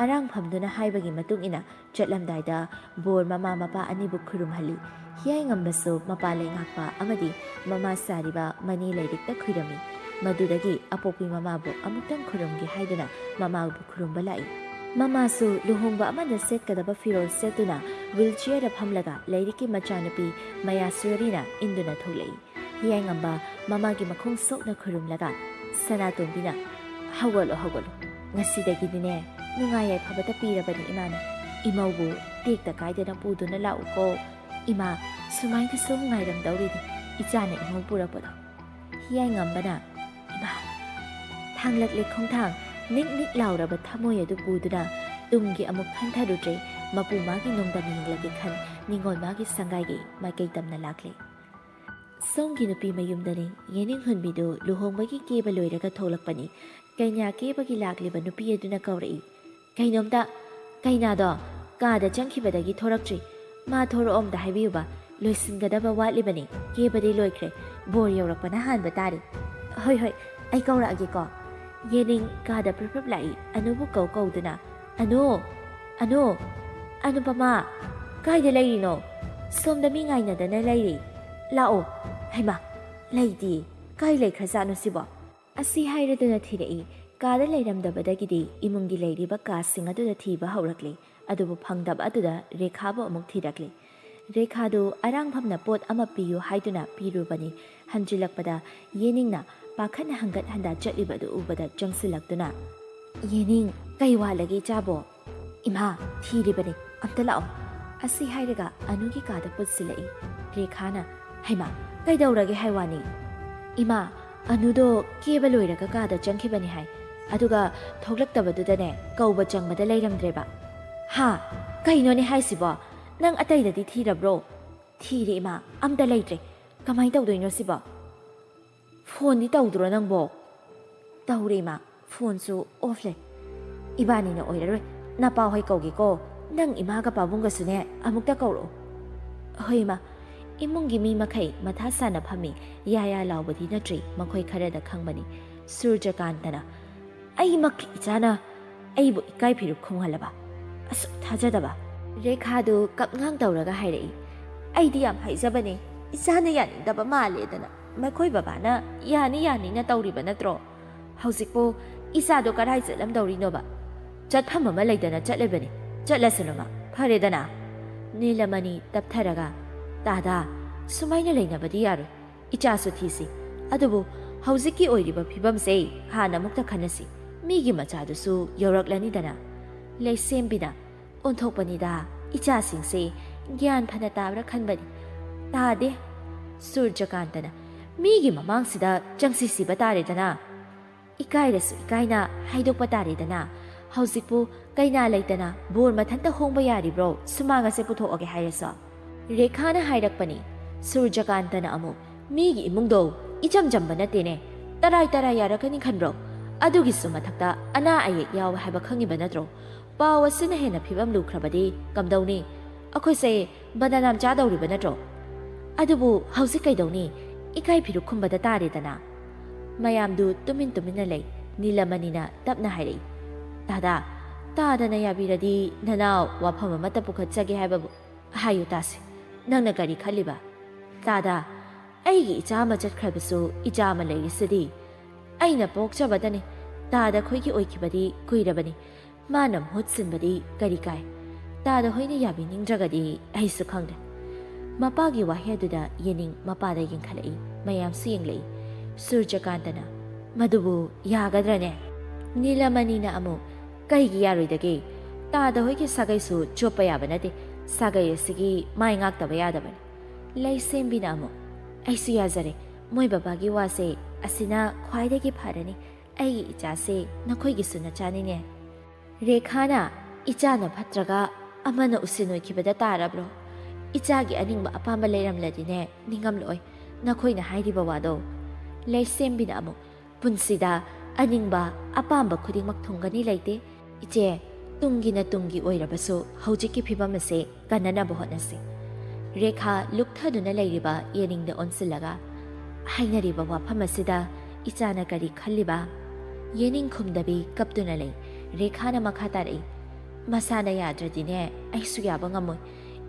ꯑꯔꯥꯡꯐꯝꯗꯨꯅ ꯍꯥꯏꯕꯒꯤ ꯃꯇꯨꯡ ꯏꯟꯅ ꯆꯠꯂꯝꯗꯥꯏꯗ ꯕꯣꯔ ꯃꯃꯥ ꯃꯄꯥ ꯑꯅꯤꯕꯨ ꯈꯨꯔꯨꯝꯍꯜꯂꯤ꯫ ꯍꯤꯌꯥꯏꯉꯝꯕꯁꯨ ꯃꯄꯥ ꯂꯩꯉꯥꯛꯄ ꯑꯃꯗꯤ ꯃꯃꯥ ꯁꯥꯔꯤꯕ ꯃꯅꯤ ꯂꯩꯔꯤꯛꯇ ꯈꯨꯏꯔꯝꯃꯤ꯫ ꯃꯗꯨꯗꯒꯤ ꯑꯄꯣꯛꯄꯤ ꯃꯃꯥꯕꯨ ꯑꯃꯨꯛꯇꯪ ꯈꯨꯔꯨꯝꯒꯦ ꯍꯥꯏꯗꯨꯅ ꯃꯃꯥꯕꯨ ꯈꯨꯔꯨꯝꯕ ꯂꯥꯛꯏ꯫ ꯃꯃꯥꯁꯨ ꯂꯨꯍꯣꯡꯕ ꯑꯃꯗ ꯁꯦꯠꯀꯗꯕ ꯐꯤꯔꯣꯜ ꯁꯦꯠꯇꯨꯅ ꯋꯤꯜꯆꯤꯌꯔꯗ ꯐꯝꯂꯒ ꯂꯩꯔꯤꯛꯀꯤ ꯃꯆꯥꯅꯨꯄꯤ ꯃꯌꯥꯁꯨꯔꯤꯅ ꯏꯟꯗꯨꯅ ꯊꯣꯛꯂꯛꯏ꯫ ꯍꯤꯌꯥꯏꯉꯝꯕ ꯃꯃꯥꯒꯤ ꯃꯈꯣꯡ ꯁꯣꯛꯅ ꯈꯨꯔꯨꯝꯂꯒ ꯁꯅꯥꯇꯣꯝꯕꯤꯅ, "ꯍꯧꯒꯠꯂꯣ, ꯍꯧꯒꯠꯂꯣ꯫ ꯉꯁꯤꯗꯒꯤꯗꯤꯅꯦ, ꯅꯨꯡꯉꯥꯏ ꯌꯥꯏꯐꯕꯇ ꯄꯤꯔꯕꯅꯤ ꯏꯃꯥꯅ꯫ ꯏꯃꯧꯕꯨ ꯇꯦꯛꯇ ꯀꯥꯏꯗꯅ ꯄꯨꯗꯨꯅ ꯂꯥꯛꯎꯀꯣ꯫ ꯏꯃꯥ ꯁꯨꯃꯥꯏꯅ ꯁꯨꯝ ꯉꯥꯏꯔꯝꯗꯧꯔꯤꯅꯤ ꯏꯆꯥꯅ ꯏꯃꯧ ꯄꯨꯔꯛꯄꯗꯣ꯫" ꯍꯤꯌꯥꯏꯉꯝꯕꯅ, "ꯏꯃꯥ!" ꯊꯥꯡꯂꯛꯂꯦ ꯈꯣꯡꯊꯥꯡ꯫ ꯅꯤꯛ ꯅꯤꯛ ꯂꯥꯎꯔꯕ ꯊꯃꯣꯏ ꯑꯗꯨ ꯄꯨꯗꯨꯅ ꯇꯨꯡꯒꯤ ꯑꯃꯨꯛ ꯈꯟꯊꯔꯨꯗ꯭ꯔꯦ꯫ ꯃꯄꯨ ꯃꯥꯒꯤ ꯅꯣꯡꯗꯝ ꯌꯦꯡꯂꯒꯦ ꯈꯟ ꯅꯤꯉꯣꯜ ꯃꯥꯒꯤ ꯁꯪꯒꯥꯏꯒꯤ ꯃꯥꯏꯀꯩ ꯇꯝꯅ ꯂꯥꯛꯂꯦ꯫ ꯁꯣꯝꯒꯤ ꯅꯨꯄꯤ ꯃꯌꯨꯝꯗꯅꯤ꯫ ꯌꯦꯅꯤꯡꯍꯨꯟꯕꯤꯗꯨ ꯂꯨꯍꯣꯡꯕꯒꯤ ꯀꯦꯕ ꯂꯣꯏꯔꯒ ꯊꯣꯛꯂꯛꯄꯅꯤ꯫ ꯀꯩꯅꯥ ꯀꯦꯕꯒꯤ ꯂꯥꯛꯂꯤꯕ ꯅꯨꯄꯤ ꯑꯗꯨꯅ ꯀꯧꯔꯛꯏ, "ꯀꯩꯅꯣꯝꯇ, ꯀꯩꯅꯥꯗꯣ ꯀꯥꯗ ꯆꯪꯈꯤꯕꯗꯒꯤ ꯊꯣꯔꯛꯇ꯭ꯔꯤ꯫ ꯃꯥ ꯊꯣꯔꯛꯑꯣ ꯑꯝꯇ ꯍꯥꯏꯕꯤꯌꯨꯕ, ꯂꯣꯏꯁꯤꯟꯒꯗꯕ ꯋꯥꯠꯂꯤꯕꯅꯤ꯫ ꯀꯦꯕꯗꯤ ꯂꯣꯏꯈ꯭ꯔꯦ, ꯕꯣꯔ ꯌꯧꯔꯛꯄꯅ ꯍꯥꯟꯕ ꯇꯥꯔꯦ꯫" "ꯍꯣꯏ, ꯍꯣꯏ, ꯑꯩ ꯀꯧꯔꯛꯑꯒꯦꯀꯣ꯫" ꯌꯦꯅꯤꯡ ꯀꯥꯗ ꯄ꯭ꯔꯞ ꯄ꯭ꯔꯞ ꯂꯥꯛꯏ꯫ ꯑꯅꯨꯕꯨ ꯀꯧ ꯀꯧꯗꯨꯅ, "ꯑꯅꯨ! ꯑꯅꯨ! ꯑꯅꯨꯄꯃꯥ! ꯀꯥꯏꯗ ꯂꯩꯔꯤꯅꯣ? ꯁꯣꯝꯗ ꯃꯤ ꯉꯥꯏꯅꯗꯅ ꯂꯩꯔꯤ꯫ ꯂꯥꯛꯑꯣ꯫" "ꯍꯩꯃꯥ! ꯂꯩꯇꯤꯌꯦ꯫ ꯀꯥꯏ ꯂꯩꯈ꯭ꯔꯖꯥꯠꯅꯣ ꯁꯤꯕꯣ?" ꯑꯁꯤ ꯍꯥꯏꯔꯗꯨꯅ ꯊꯤꯔꯛꯏ꯫ ꯀꯥꯗ ꯂꯩꯔꯝꯗꯕꯗꯒꯤꯗꯤ ꯏꯃꯨꯡꯒꯤ ꯂꯩꯔꯤꯕ ꯀꯥꯁꯤꯡ ꯑꯗꯨꯗ ꯊꯤꯕ ꯍꯧꯔꯛꯂꯤ꯫ ꯑꯗꯨꯕꯨ ꯐꯪꯗꯕ ꯑꯗꯨꯗ ꯔꯦꯈꯥꯕꯨ ꯑꯃꯨꯛ ꯊꯤꯔꯛꯂꯤ꯫ ꯔꯦꯈꯥꯗꯨ ꯑꯔꯥꯡꯐꯝꯅ ꯄꯣꯠ ꯑꯃ ꯄꯤꯌꯨ ꯍꯥꯏꯗꯨꯅ ꯄꯤꯔꯨꯕꯅꯤ꯫ ꯍꯟꯖꯤꯜꯂꯛꯄꯗ ꯌꯦꯅꯤꯡꯅ ꯄꯥꯈꯠꯅ ꯍꯪꯒꯠ ꯍꯟꯗꯥ ꯆꯠꯂꯤꯕ ꯑꯗꯨ ꯎꯕꯗ ꯆꯪꯁꯤꯜꯂꯛꯇꯨꯅ, "ꯌꯦꯅꯤꯡ, ꯀꯩ ꯋꯥꯠꯂꯒꯦ ꯏꯆꯥꯕꯣ?" "ꯏꯃꯥ, ꯊꯤꯔꯤꯕꯅꯤ, ꯑꯝꯇ ꯂꯥꯛꯑꯣ꯫" ꯑꯁꯤ ꯍꯥꯏꯔꯒ ꯑꯅꯨꯒꯤ ꯀꯥꯗ ꯄꯨꯠꯁꯤꯜꯂꯛꯏ꯫ ꯔꯦꯈꯥꯅ, "ꯍꯩꯃꯥ, ꯀꯩꯗꯧꯔꯒꯦ ꯍꯥꯏ ꯋꯥꯅꯤ?" "ꯏꯃꯥ, ꯑꯅꯨꯗꯣ ꯀꯦꯕ ꯂꯣꯏꯔꯒ ꯀꯥꯗ ꯆꯪꯈꯤꯕꯅꯤ ꯍꯥꯏ꯫ ꯑꯗꯨꯒ ꯊꯣꯛꯂꯛꯇꯕꯗꯨꯗꯅꯦ, ꯀꯧꯕ ꯆꯪꯕꯗ ꯂꯩꯔꯝꯗ꯭ꯔꯦꯕ꯫" "ꯍꯥ? ꯀꯩꯅꯣꯅꯦ ꯍꯥꯏꯁꯤꯕꯣ? ꯅꯪ ꯑꯇꯩꯗꯗꯤ ꯊꯤꯔꯕ꯭ꯔꯣ?" "ꯊꯤꯔꯦ ꯏꯃꯥ, ꯑꯝꯇ ꯂꯩꯇ꯭ꯔꯦ꯫ ꯀꯃꯥꯏꯅ ꯇꯧꯗꯣꯏꯅꯣ ꯁꯤꯕꯣ?" "ꯐꯣꯟꯗꯤ ꯇꯧꯗ꯭ꯔꯣ ꯅꯪꯕꯣ?" "ꯇꯧꯔꯦ ꯏꯃꯥ, ꯐꯣꯟꯁꯨ ꯑꯣꯐ ꯂꯩ꯫" "ꯏꯕꯥꯅꯤꯅ ꯑꯣꯏꯔꯔꯣꯏ, ꯅꯄꯥ ꯍꯣꯏ ꯀꯧꯒꯦꯀꯣ꯫" "ꯅꯪ ꯏꯃꯥꯒ ꯄꯥꯕꯨꯡꯒꯁꯨꯅꯦ ꯑꯃꯨꯛꯇ ꯀꯧꯔꯛꯑꯣ꯫" "ꯍꯣꯏ ꯏꯃꯥ꯫" ꯏꯃꯨꯡꯒꯤ ꯃꯤ ꯃꯈꯩ ꯃꯊꯥ ꯁꯥꯅ ꯐꯝꯃꯤ꯫ ꯌꯥ ꯌꯥ ꯂꯥꯎꯕꯗꯤ ꯅꯠꯇ꯭ꯔꯤ ꯃꯈꯣꯏ ꯈꯔꯗ ꯈꯪꯕꯅꯤ꯫ ꯁꯨꯔꯖꯀꯥꯟꯇꯅ, "ꯑꯩꯃꯛꯀꯤ ꯏꯆꯥꯅ ꯑꯩꯕꯨ ꯏꯀꯥꯏ ꯐꯤꯔꯨꯛ ꯈꯨꯝꯍꯜꯂꯕ? ꯑꯁꯨꯛ ꯊꯥꯖꯗꯕ!" ꯔꯦꯈꯥꯗꯨ ꯀꯞꯉꯥꯡ ꯇꯧꯔꯒ ꯍꯥꯏꯔꯛꯏ, "ꯑꯩꯗꯤ ꯌꯥꯝ ꯍꯥꯏꯖꯕꯅꯦ, ꯏꯆꯥꯅ ꯌꯥꯅꯤꯡꯗꯕ ꯃꯥꯜꯂꯦꯗꯅ꯫ ꯃꯈꯣꯏ ꯕꯕꯥꯅ ꯌꯥꯅꯤ ꯌꯥꯅꯤꯅ ꯇꯧꯔꯤꯕ ꯅꯠꯇ꯭ꯔꯣ? ꯍꯧꯖꯤꯛꯄꯨ ꯏꯆꯥꯗꯣ ꯀꯗꯥꯏ ꯆꯠꯂꯝꯗꯧꯔꯤꯅꯣꯕ? ꯆꯠꯐꯝ ꯑꯃ ꯂꯩꯗꯅ ꯆꯠꯂꯤꯕꯅꯤ꯫ ꯆꯠꯂꯁꯅꯨꯃ, ꯐꯔꯦꯗꯅ꯫" ꯅꯤꯂꯃꯅꯤ ꯇꯞꯊꯔꯒ, "ꯇꯥꯗꯥ, ꯁꯨꯃꯥꯏꯅ ꯂꯩꯅꯕꯗꯤ ꯌꯥꯔꯣꯏ꯫ ꯏꯆꯥꯁꯨ ꯊꯤꯁꯤ꯫ ꯑꯗꯨꯕꯨ ꯍꯧꯖꯤꯛꯀꯤ ꯑꯣꯏꯔꯤꯕ ꯐꯤꯕꯝꯁꯦ ꯍꯥꯟꯅ ꯑꯃꯨꯛꯇ ꯈꯟꯅꯁꯤ꯫ ꯃꯤꯒꯤ ꯃꯆꯥꯗꯨꯁꯨ ꯌꯧꯔꯛꯂꯅꯤꯗꯅ꯫" ꯂꯩꯁꯦꯝꯕꯤꯅ, "ꯑꯣꯟꯊꯣꯛꯄꯅꯤꯗ, ꯏꯆꯥꯁꯤꯡꯁꯦ ꯒ꯭ꯌꯥꯟ ꯐꯅ ꯇꯥꯕ꯭ꯔꯥ ꯈꯟꯕꯅꯤ꯫ ꯇꯥꯗꯦ꯫" ꯁꯨꯔꯖꯀꯥꯟꯇꯅ, "ꯃꯤꯒꯤ ꯃꯃꯥꯡꯁꯤꯗ ꯆꯪꯁꯤ ꯁꯤꯕ ꯇꯥꯔꯦꯗꯅ꯫ ꯏꯀꯥꯏꯔꯁꯨ ꯏꯀꯥꯏꯅ ꯍꯥꯏꯗꯣꯛꯄ ꯇꯥꯔꯦꯗꯅ꯫ ꯍꯧꯖꯤꯛꯄꯨ ꯀꯩꯅꯥ ꯂꯩꯇꯅ ꯕꯣꯔ ꯃꯊꯟꯇ ꯍꯣꯡꯕ ꯌꯥꯔꯤꯕ꯭ꯔꯣ, ꯁꯨꯃꯥꯡ ꯑꯁꯦ ꯄꯨꯊꯣꯛꯑꯒꯦ ꯍꯥꯏꯔꯁꯨ?" ꯔꯦꯈꯥꯅ ꯍꯥꯏꯔꯛꯄꯅꯤ꯫ ꯁꯨꯔꯖꯀꯥꯟꯇꯅ ꯑꯃꯨꯛ, "ꯃꯤꯒꯤ ꯏꯃꯨꯡꯗꯣ ꯏꯆꯝ ꯆꯝꯕ ꯅꯠꯇꯦꯅꯦ꯫ ꯇꯔꯥꯏ ꯇꯔꯥꯏ ꯌꯥꯔꯛꯀꯅꯤ ꯈꯟꯕ꯭ꯔꯣ? ꯑꯗꯨꯒꯤꯁꯨ ꯃꯊꯛꯇ ꯑꯅꯥ ꯑꯌꯦꯛ ꯌꯥꯎꯋꯦ ꯍꯥꯏꯕ ꯈꯪꯉꯤꯕ ꯅꯠꯇ꯭ꯔꯣ? ꯄꯥꯎ ꯑꯁꯤꯅ ꯍꯦꯟꯅ ꯐꯤꯕꯝ ꯂꯨꯈ꯭ꯔꯕꯗꯤ ꯀꯝꯗꯧꯅꯤ? ꯑꯩꯈꯣꯏꯁꯦ ꯕꯗꯅꯥꯝ ꯆꯥꯗꯧꯔꯤꯕ ꯅꯠꯇ꯭ꯔꯣ? ꯑꯗꯨꯕꯨ ꯍꯧꯖꯤꯛ ꯀꯩꯗꯧꯅꯤ? ꯏꯀꯥꯏ ꯐꯤꯔꯨꯛ ꯈꯨꯝꯕꯗ ꯇꯥꯔꯦꯗꯅ꯫" ꯃꯌꯥꯝꯗꯨ ꯇꯨꯃꯤꯟ ꯇꯨꯃꯤꯟꯅ ꯂꯩ꯫ ꯅꯤꯂꯃꯅꯤꯅ ꯇꯞꯅ ꯍꯥꯏꯔꯛꯏ, "ꯇꯥꯗꯥ, ꯇꯥꯗꯅ ꯌꯥꯕꯤꯔꯗꯤ ꯅꯅꯥꯎ ꯋꯥꯐꯝ ꯑꯃꯠꯇ ꯄꯨꯈꯠꯆꯒꯦ ꯍꯥꯏꯕꯕꯨ ꯍꯥꯏꯌꯨ ꯇꯥꯁꯤ꯫ ꯅꯪꯅ ꯀꯔꯤ ꯈꯜꯂꯤꯕ? ꯇꯥꯗꯥ, ꯑꯩꯒꯤ ꯏꯆꯥ ꯑꯃ ꯆꯠꯈ꯭ꯔꯕꯁꯨ ꯏꯆꯥ ꯑꯃ ꯂꯩꯔꯤꯁꯤꯗꯤ꯫ ꯑꯩꯅ ꯄꯣꯛꯆꯕꯗꯅꯤ꯫ ꯇꯥꯗ ꯈꯣꯏꯒꯤ ꯑꯣꯏꯈꯤꯕꯗꯤ ꯀꯨꯏꯔꯕꯅꯤ꯫ ꯃꯥꯅ ꯃꯍꯨꯠ ꯁꯤꯟꯕꯗꯤ ꯀꯔꯤ ꯀꯥꯏ? ꯇꯥꯗ ꯍꯣꯏꯅ ꯌꯥꯕꯤꯅꯤꯡꯗ꯭ꯔꯒꯗꯤ ꯑꯩꯁꯨ ꯈꯪꯗꯦ꯫" ꯃꯄꯥꯒꯤ ꯋꯥꯍꯩ ꯑꯗꯨꯗ ꯌꯦꯅꯤꯡ ꯃꯄꯥꯗ ꯌꯦꯡꯈꯠꯂꯛꯏ꯫ ꯃꯌꯥꯝꯁꯨ ꯌꯦꯡꯂꯛꯏ꯫ ꯁꯨꯔꯖꯀꯥꯟꯇꯅ, "ꯃꯗꯨꯕꯨ ꯌꯥꯒꯗ꯭ꯔꯅꯦ?" ꯅꯤꯂꯃꯅꯤꯅ ꯑꯃꯨꯛ, "ꯀꯩꯒꯤ ꯌꯥꯔꯣꯏꯗꯒꯦ? ꯇꯥꯗ ꯍꯣꯏꯒꯤ ꯁꯥꯒꯩꯁꯨ ꯆꯣꯞꯄ ꯌꯥꯕ ꯅꯠꯇꯦ꯫ ꯁꯥꯒꯩ ꯑꯁꯤꯒꯤ ꯃꯥꯏ ꯉꯥꯛꯇꯕ ꯌꯥꯗꯕꯅꯤ꯫" ꯂꯩꯁꯦꯝꯕꯤꯅ ꯑꯃꯨꯛ, "ꯑꯩꯁꯨ ꯌꯥꯖꯔꯦ꯫ ꯃꯣꯏ ꯕꯕꯥꯒꯤ ꯋꯥꯁꯦ ꯑꯁꯤꯅ ꯈ꯭ꯋꯥꯏꯗꯒꯤ ꯐꯔꯅꯤ꯫ ꯑꯩꯒꯤ ꯏꯆꯥꯁꯦ ꯅꯈꯣꯏꯒꯤꯁꯨ ꯅꯆꯥꯅꯤꯅꯦ꯫" ꯔꯦꯈꯥꯅ, "ꯏꯆꯥꯅ ꯐꯠꯇ꯭ꯔꯒ ꯑꯃꯅ ꯎꯁꯤꯟ ꯑꯣꯏꯈꯤꯕꯗ ꯇꯥꯔꯕ꯭ꯔꯣ? ꯏꯆꯥꯒꯤ ꯑꯅꯤꯡꯕ ꯑꯄꯥꯝꯕ ꯂꯩꯔꯝꯂꯗꯤꯅꯦ, ꯅꯤꯡꯉꯝꯂꯛꯑꯣꯏ ꯅꯈꯣꯏꯅ ꯍꯥꯏꯔꯤꯕ ꯋꯥꯗꯣ꯫" ꯂꯩꯁꯦꯝꯕꯤꯅ ꯑꯃꯨꯛ, "ꯄꯨꯟꯁꯤꯗ ꯑꯅꯤꯡꯕ ꯑꯄꯥꯝꯕ ꯈꯨꯗꯤꯡꯃꯛ ꯊꯨꯡꯒꯅꯤ ꯂꯩꯇꯦ꯫ ꯏꯆꯦ, ꯇꯨꯡꯒꯤꯅ ꯇꯨꯡꯒꯤ ꯑꯣꯏꯔꯕꯁꯨ ꯍꯧꯖꯤꯛꯀꯤ ꯐꯤꯕꯝ ꯑꯁꯦ ꯀꯟꯅꯅꯕ ꯍꯣꯠꯅꯁꯤ꯫ ꯔꯦꯈꯥ ꯂꯨꯞꯊꯗꯨꯅ ꯂꯩꯔꯤꯕ ꯌꯦꯅꯤꯡꯗ ꯑꯣꯟꯁꯤꯜꯂꯒ, "ꯍꯥꯏꯅꯔꯤꯕ ꯋꯥꯐꯝ ꯑꯁꯤꯗ ꯏꯆꯥꯅ ꯀꯔꯤ ꯈꯜꯂꯤꯕ?" ꯌꯦꯅꯤꯡ ꯈꯨꯝꯗꯕꯤ ꯀꯞꯇꯨꯅ ꯂꯩ꯫ ꯔꯦꯈꯥꯅ ꯃꯈꯥ ꯇꯥꯔꯛꯏ, "ꯃꯁꯥꯅ ꯌꯥꯗ꯭ꯔꯗꯤꯅꯦ ꯑꯩꯁꯨ ꯌꯥꯕ ꯉꯝꯃꯣꯏ꯫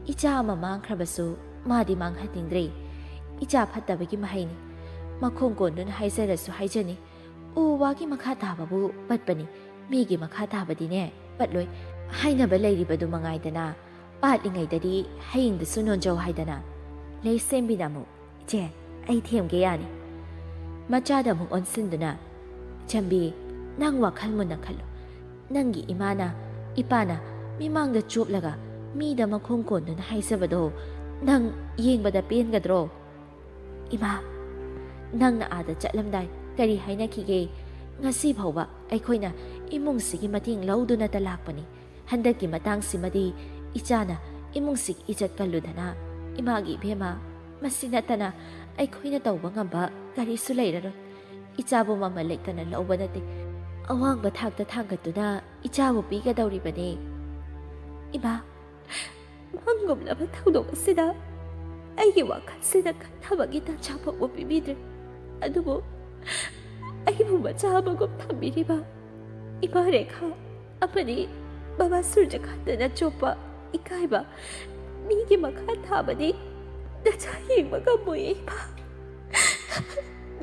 ꯏꯆꯥ ꯑꯃ ꯃꯥꯡꯈ꯭ꯔꯕꯁꯨ ꯃꯥꯗꯤ ꯃꯥꯡꯍꯟꯅꯤꯡꯗ꯭ꯔꯦ꯫ ꯏꯆꯥ ꯐꯠꯇꯕꯒꯤ ꯃꯍꯩꯅꯤ꯫ ꯃꯈꯣꯡ ꯀꯣꯟꯗꯨꯅ ꯍꯥꯏꯖꯔꯁꯨ ꯍꯥꯏꯖꯅꯤ, ꯎ ꯋꯥꯒꯤ ꯃꯈꯥ ꯇꯥꯕꯕꯨ ꯄꯠꯄꯅꯤ, ꯃꯤꯒꯤ ꯃꯈꯥ ꯇꯥꯕꯗꯤꯅꯦ ꯄꯠꯂꯣꯏ꯫ ꯍꯥꯏꯅꯕ ꯂꯩꯔꯤꯕꯗꯨ ꯃꯉꯥꯏꯗꯅ, ꯄꯥꯠꯂꯤꯉꯩꯗꯗꯤ ꯍꯌꯤꯡꯗꯁꯨ ꯅꯣꯟꯖꯧ ꯍꯥꯏꯗꯅ꯫ ꯂꯩꯁꯦꯝꯕꯤꯅ ꯑꯃꯨꯛ, "ꯏꯆꯦ, ꯑꯩ ꯊꯦꯝꯒꯦ ꯌꯥꯅꯤ꯫" ꯃꯆꯥꯗ ꯑꯃꯨꯛ ꯑꯣꯟꯁꯤꯟꯗꯨꯅ, "ꯆꯝꯕꯤ, ꯅꯪ ꯋꯥꯈꯜ ꯃꯨꯟꯅ ꯈꯜꯂꯨ꯫ ꯅꯪꯒꯤ ꯏꯃꯥꯅ, ꯏꯄꯥꯅ ꯃꯤꯃꯥꯡꯗ ꯆꯣꯞꯂꯒ ꯃꯤꯗ ꯃꯈꯣꯡ ꯀꯣꯟꯗꯨꯅ ꯍꯥꯏꯖꯕꯗꯣ ꯅꯪ ꯌꯦꯡꯕꯗ ꯄꯦꯟꯒꯗ꯭ꯔꯣ? ꯏꯃꯥ, ꯅꯪꯅ ꯑꯥꯗ ꯆꯠꯂꯝꯗꯥꯏ ꯀꯔꯤ ꯍꯥꯏꯅꯈꯤꯒꯦ? ꯉꯁꯤ ꯐꯥꯎꯕ ꯑꯩꯈꯣꯏꯅ ꯏꯃꯨꯡꯁꯤꯒꯤ ꯃꯇꯦꯡ ꯂꯧꯗꯨꯅꯇ ꯂꯥꯛꯄꯅꯤ꯫ ꯍꯟꯗꯛꯀꯤ ꯃꯇꯥꯡꯁꯤꯃꯗꯤ ꯏꯆꯥꯅ ꯏꯃꯨꯡꯁꯤꯒꯤ ꯏꯖꯠ ꯀꯜꯂꯨꯗꯅ, ꯏꯃꯥꯒꯤ ꯏꯕꯦꯝꯃ, ꯃꯁꯤ ꯅꯠꯇꯅ ꯑꯩꯈꯣꯏꯅ ꯇꯧꯕ ꯉꯝꯕ ꯀꯔꯤꯁꯨ ꯂꯩꯔꯔꯣꯏ꯫ ꯏꯆꯥꯕꯨ ꯃꯃꯜ ꯂꯩꯇꯅ ꯂꯧꯕ ꯅꯠꯇꯦ, ꯑꯋꯥꯡꯕ ꯊꯥꯛꯇ ꯊꯥꯡꯒꯠꯇꯨꯅ ꯏꯆꯥꯕꯨ ꯄꯤꯒꯗꯧꯔꯤꯕꯅꯤ꯫" ꯏꯃꯥ, ꯃꯪꯒꯨꯝꯂꯕ ꯊꯧꯗꯣꯛ ꯑꯁꯤꯗ ꯑꯩꯒꯤ ꯋꯥꯈꯜꯁꯤꯗ ꯈꯟꯊꯕꯒꯤ ꯇꯥꯟꯖꯥ ꯐꯥꯎꯕ ꯄꯤꯕꯤꯗ꯭ꯔꯦ꯫ ꯑꯗꯨꯕꯨ ꯑꯩꯕꯨ ꯃꯆꯥ ꯑꯃꯒꯨꯝ ꯊꯝꯕꯤꯔꯤꯕ ꯏꯃꯥ ꯔꯦꯈꯥ ꯑꯃꯗꯤ ꯕꯕꯥ ꯁꯨꯔꯖꯀꯥꯟꯇꯅ ꯆꯣꯞꯄ ꯏꯀꯥꯏꯕ ꯃꯤꯒꯤ ꯃꯈꯥ ꯊꯥꯕꯗꯤ ꯅꯆꯥ ꯌꯦꯡꯕ ꯉꯝꯃꯣꯏꯌꯦ ꯏꯃꯥ꯫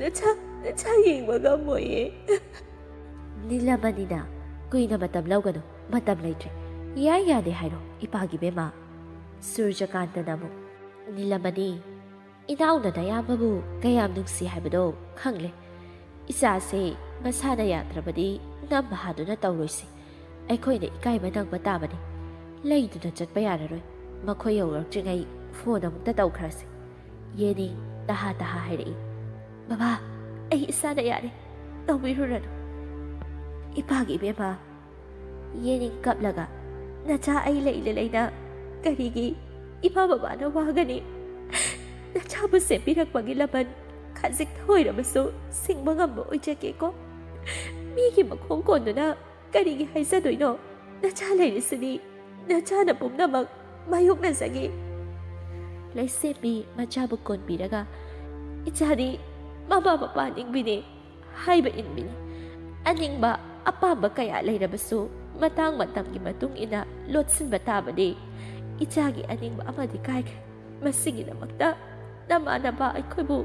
ꯅꯆꯥ, ꯅꯆꯥ ꯌꯦꯡꯕ ꯉꯝꯃꯣꯏꯌꯦ꯫ ꯅꯤꯂꯃꯅꯤꯅ, "ꯀꯨꯏꯅ ꯃꯇꯝ ꯂꯧꯒꯅꯨ, ꯃꯇꯝ ꯂꯩꯇ꯭ꯔꯦ꯫ ꯌꯥꯏ ꯌꯥꯗꯦ ꯍꯥꯏꯔꯣ, ꯏꯄꯥꯒꯤ ꯕꯦꯝꯃ꯫" ꯁꯨꯔꯖꯀꯥꯟꯇꯅ ꯑꯃꯨꯛ, "ꯅꯤꯂꯃꯅꯤ, ꯏꯅꯥꯎꯅ ꯅꯌꯥꯝꯕꯕꯨ ꯀꯌꯥꯝ ꯅꯨꯡꯁꯤ ꯍꯥꯏꯕꯗꯣ ꯈꯪꯂꯦ꯫ ꯏꯆꯥꯁꯦ ꯃꯁꯥꯅ ꯌꯥꯗ꯭ꯔꯕꯗꯤ ꯅꯝꯕ ꯍꯥꯗꯨꯅ ꯇꯧꯔꯣꯏꯁꯤ꯫ ꯑꯩꯈꯣꯏꯅ ꯏꯀꯥꯏꯕ ꯅꯪꯕ ꯇꯥꯕꯅꯤ꯫ ꯂꯩꯗꯨꯅ ꯆꯠꯄ ꯌꯥꯔꯔꯣꯏ꯫ ꯃꯈꯣꯏ ꯌꯧꯔꯛꯇ꯭ꯔꯤꯉꯩ ꯐꯣꯟ ꯑꯃꯨꯛꯇ ꯇꯧꯈ꯭ꯔꯁꯤ꯫" ꯌꯦꯅꯤꯡ ꯇꯍꯥ ꯇꯍꯥ ꯍꯥꯏꯔꯛꯏ, "ꯕꯕꯥ, ꯑꯩ ꯏꯁꯥꯅ ꯌꯥꯔꯦ꯫ ꯇꯧꯕꯤꯔꯨꯔꯅꯨ꯫" "ꯏꯄꯥꯒꯤ ꯏꯕꯦꯝꯃ꯫" ꯌꯦꯅꯤꯡ ꯀꯞꯂꯒ, "ꯅꯆꯥ ꯑꯩ ꯂꯩꯅ ꯂꯩꯅ ꯀꯔꯤꯒꯤ ꯏꯃꯥ ꯕꯕꯥꯅ ꯋꯥꯒꯅꯤ? ꯅꯆꯥꯕꯨ ꯁꯦꯝꯕꯤꯔꯛꯄꯒꯤ ꯂꯃꯟ ꯈꯖꯤꯛꯇ ꯑꯣꯏꯔꯕꯁꯨ ꯁꯤꯡꯕ ꯉꯝꯕ ꯑꯣꯏꯖꯒꯦꯀꯣ꯫ ꯃꯤꯒꯤ ꯃꯈꯣꯡ ꯀꯣꯟꯗꯨꯅ ꯀꯔꯤꯒꯤ ꯍꯥꯏꯖꯗꯣꯏꯅꯣ? ꯅꯆꯥ ꯂꯩꯔꯤꯁꯤꯗꯤ ꯅꯆꯥꯅ ꯄꯨꯝꯅꯃꯛ ꯃꯥꯌꯣꯛꯅꯖꯒꯦ꯫ ꯂꯩꯁꯦꯝꯕꯤ ꯃꯆꯥꯕꯨ ꯀꯣꯟꯕꯤꯔꯒ, "ꯏꯆꯥꯗꯤ ꯃꯃꯥ ꯃꯄꯥ ꯅꯤꯡꯕꯤꯅꯤ ꯍꯥꯏꯕ ꯏꯟꯕꯤꯅꯤ꯫ ꯑꯅꯤꯡꯕ ꯑꯄꯥꯝꯕ ꯀꯌꯥ ꯂꯩꯔꯕꯁꯨ ꯃꯇꯥꯡ ꯃꯇꯝꯒꯤ ꯃꯇꯨꯡ ꯏꯟꯅ ꯂꯣꯠꯁꯤꯟꯕ ꯇꯥꯕꯅꯤ꯫ ꯏꯆꯥꯒꯤ ꯑꯅꯤꯡꯕ ꯑꯃꯗꯤ ꯀꯥꯏꯈ꯭ꯔꯦ꯫ ꯃꯁꯤꯒꯤꯗꯃꯛꯇ ꯅꯃꯥꯟꯅꯕ ꯑꯩꯈꯣꯏꯕꯨ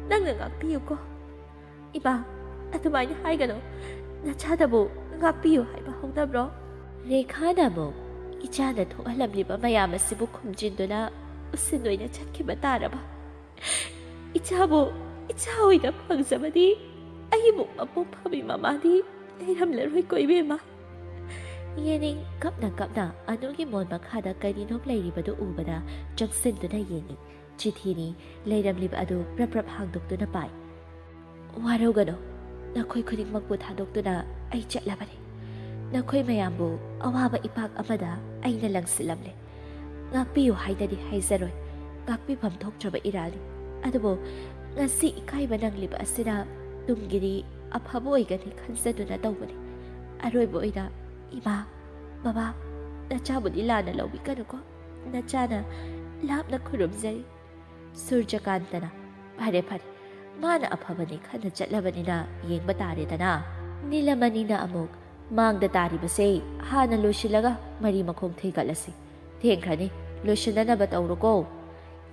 ꯅꯪꯅ ꯉꯥꯛꯄꯤꯌꯨꯀꯣ꯫" "ꯏꯃꯥ, ꯑꯗꯨꯃꯥꯏꯅ ꯍꯥꯏꯒꯅꯨ꯫ ꯅꯆꯥꯗꯕꯨ ꯉꯥꯛꯄꯤꯌꯨ ꯍꯥꯏꯕ ꯍꯧꯅꯕ꯭ꯔꯣ?" ꯔꯦꯈꯥꯅ ꯑꯃꯨꯛ ꯏꯆꯥꯅ ꯊꯣꯛꯍꯜꯂꯝꯂꯤꯕ ꯃꯌꯥꯝ ꯑꯁꯤꯕꯨ ꯈꯨꯝꯖꯤꯟꯗꯨꯅ ꯎꯁꯤꯟ ꯑꯣꯏꯅ ꯆꯠꯈꯤꯕ ꯇꯥꯔꯕ꯫ "ꯏꯆꯥꯕꯨ ꯏꯆꯥ ꯑꯣꯏꯅ ꯐꯪꯖꯕꯗꯤ ꯑꯩꯕꯨ ꯃꯄꯨꯡ ꯐꯥꯕꯤ ꯃꯃꯥꯗꯤ ꯂꯩꯔꯝꯂꯔꯣꯏꯀꯣ ꯏꯕꯦꯝꯃ꯫" ꯌꯦꯅꯤꯡ ꯀꯞꯅ ꯀꯞꯅ ꯑꯅꯨꯒꯤ ꯃꯣꯟ ꯃꯈꯥꯗ ꯀꯔꯤꯅꯣꯝ ꯂꯩꯔꯤꯕꯗꯨ ꯎꯕꯗ ꯆꯪꯁꯤꯟꯗꯨꯅ ꯌꯦꯡꯏ꯫ ꯆꯤꯊꯤꯅꯤ꯫ ꯂꯩꯔꯝꯂꯤꯕ ꯑꯗꯨ ꯄ꯭ꯔꯞ ꯄ꯭ꯔꯞ ꯍꯥꯡꯗꯣꯛꯇꯨꯅ ꯄꯥꯏ꯫ "ꯋꯥꯔꯧꯒꯅꯨ, ꯅꯈꯣꯏ ꯈꯨꯗꯤꯡꯃꯛꯄꯨ ꯊꯥꯗꯣꯛꯇꯨꯅ ꯑꯩ ꯆꯠꯂꯕꯅꯤ꯫ ꯅꯈꯣꯏ ꯃꯌꯥꯝꯕꯨ ꯑꯋꯥꯕ ꯏꯄꯥꯛ ꯑꯃꯗ ꯑꯩꯅ ꯂꯪꯁꯤꯜꯂꯝꯂꯦ꯫ ꯉꯥꯛꯄꯤꯌꯨ ꯍꯥꯏꯅꯗꯤ ꯍꯥꯏꯖꯔꯣꯏ, ꯉꯥꯛꯄꯤꯐꯝ ꯊꯣꯛꯇ꯭ꯔꯕ ꯏꯔꯥꯜꯅꯤ꯫ ꯑꯗꯨꯕꯨ ꯉꯁꯤ ꯏꯀꯥꯏꯕ ꯅꯪꯂꯤꯕ ꯑꯁꯤꯅ ꯇꯨꯡꯒꯤꯗꯤ ꯑꯐꯕ ꯑꯣꯏꯒꯅꯤ ꯈꯟꯖꯗꯨꯅ ꯇꯧꯕꯅꯤ꯫ ꯑꯔꯣꯏꯕ ꯑꯣꯏꯅ ꯏꯃꯥ, ꯕꯕꯥ, ꯅꯆꯥꯕꯨꯗꯤ ꯂꯥꯟꯅ ꯂꯧꯕꯤꯒꯅꯨꯀꯣ꯫ ꯅꯆꯥꯅ ꯂꯥꯞꯅ ꯈꯨꯔꯨꯝꯖꯔꯤ꯫" ꯁꯨꯔꯖꯀꯥꯟꯇꯅ, "ꯐꯔꯦ, ꯐꯔꯦ, ꯃꯥꯅ ꯑꯐꯕꯅꯤ ꯈꯟꯅ ꯆꯠꯂꯕꯅꯤꯅ ꯌꯦꯡꯕ ꯇꯥꯔꯦꯗꯅ꯫" ꯅꯤꯂꯃꯅꯤꯅ ꯑꯃꯨꯛ, "ꯃꯥꯡꯗ ꯇꯥꯔꯤꯕꯁꯦ ꯍꯥꯟꯅ ꯂꯣꯏꯁꯤꯜꯂꯒ ꯃꯔꯤ ꯃꯈꯣꯡ ꯊꯤꯒꯠꯂꯁꯤ꯫ ꯊꯦꯡꯈ꯭ꯔꯅꯤ, ꯂꯣꯏꯁꯤꯟꯅꯅꯕ ꯇꯧꯔꯣꯀꯣ꯫"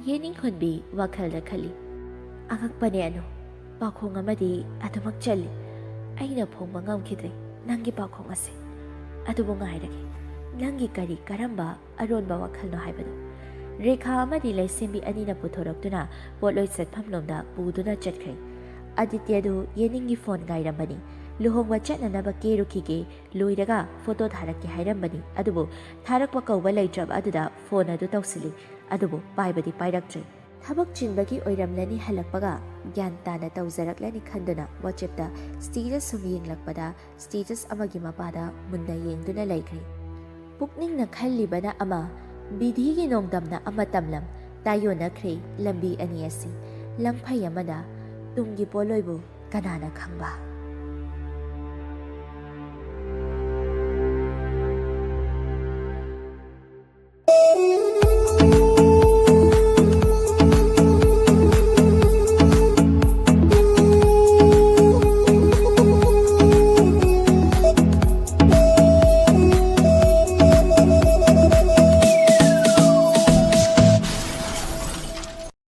ꯌꯦꯅꯤꯡꯈꯣꯟꯕꯤ ꯋꯥꯈꯜꯗ ꯈꯜꯂꯤ, "ꯑꯉꯛꯄꯅꯦ ꯑꯅꯨ, ꯄꯥꯎꯈꯣꯡ ꯑꯃꯗꯤ ꯑꯗꯨꯃꯛ ꯆꯜꯂꯤ꯫ ꯑꯩꯅ ꯐꯣꯡꯕ ꯉꯝꯈꯤꯗ꯭ꯔꯦ ꯅꯪꯒꯤ ꯄꯥꯎꯈꯣꯡ ꯑꯁꯦ꯫ ꯑꯗꯨꯕꯨ ꯉꯥꯏꯔꯒꯦ, ꯅꯪꯒꯤ ꯀꯔꯤ ꯀꯔꯝꯕ ꯑꯔꯣꯟꯕ ꯋꯥꯈꯜꯅꯣ ꯍꯥꯏꯕꯗꯨ꯫" ꯔꯦꯈꯥ ꯑꯃꯗꯤ ꯂꯩꯁꯦꯝꯕꯤ ꯑꯅꯤꯅ ꯄꯨꯊꯣꯔꯛꯇꯨꯅ ꯄꯣꯠꯂꯣꯏ ꯆꯠꯐꯝꯂꯣꯝꯗ ꯄꯨꯗꯨꯅ ꯆꯠꯈ꯭ꯔꯦ꯫ ꯑꯗꯤꯇ꯭ꯌꯗꯨ ꯌꯦꯅꯤꯡꯒꯤ ꯐꯣꯟ ꯉꯥꯏꯔꯝꯕꯅꯤ꯫ "ꯂꯨꯍꯣꯡꯕ ꯆꯠꯅꯅꯕ ꯀꯦꯔꯨꯈꯤꯒꯦ, ꯂꯣꯏꯔꯒ ꯐꯣꯇꯣ ꯊꯥꯔꯛꯀꯦ" ꯍꯥꯏꯔꯝꯕꯅꯤ꯫ ꯑꯗꯨꯕꯨ ꯊꯥꯔꯛꯄ ꯀꯧꯕ ꯂꯩꯇ꯭ꯔꯕ ꯑꯗꯨꯗ ꯐꯣꯟ ꯑꯗꯨ ꯇꯧꯁꯤꯜꯂꯤ꯫ ꯑꯗꯨꯕꯨ ꯄꯥꯏꯕꯗꯤ ꯄꯥꯏꯔꯛꯇ꯭ꯔꯦ꯫ ꯊꯕꯛ ꯆꯤꯟꯕꯒꯤ ꯑꯣꯏꯔꯝꯂꯅꯤ, ꯍꯜꯂꯛꯄꯒ ꯒ꯭ꯌꯥꯟ ꯇꯥꯅ ꯇꯧꯖꯔꯛꯂꯅꯤ ꯈꯟꯗꯨꯅ WhatsAppꯇ status ꯁꯨꯝ ꯌꯦꯡꯂꯛꯄꯗ status ꯑꯃꯒꯤ ꯃꯄꯥꯗ ꯃꯨꯟꯅ ꯌꯦꯡꯗꯨꯅ ꯂꯩꯈ꯭ꯔꯦ꯫ ꯄꯨꯛꯅꯤꯡꯅ ꯈꯜꯂꯤꯕꯅ ꯑꯃ, ꯕꯤꯙꯤꯒꯤ ꯅꯣꯡꯗꯝꯅ ꯑꯃ ꯇꯝꯂꯝ, ꯇꯥꯏꯌꯣꯟꯅꯈ꯭ꯔꯦ ꯂꯝꯕꯤ ꯑꯅꯤ ꯑꯁꯤ꯫ ꯂꯪꯐꯩ ꯑꯃꯗ ꯇꯨꯡꯒꯤ ꯄꯣꯠꯂꯣꯏꯕꯨ ꯀꯅꯥꯅ ꯈꯪꯕ?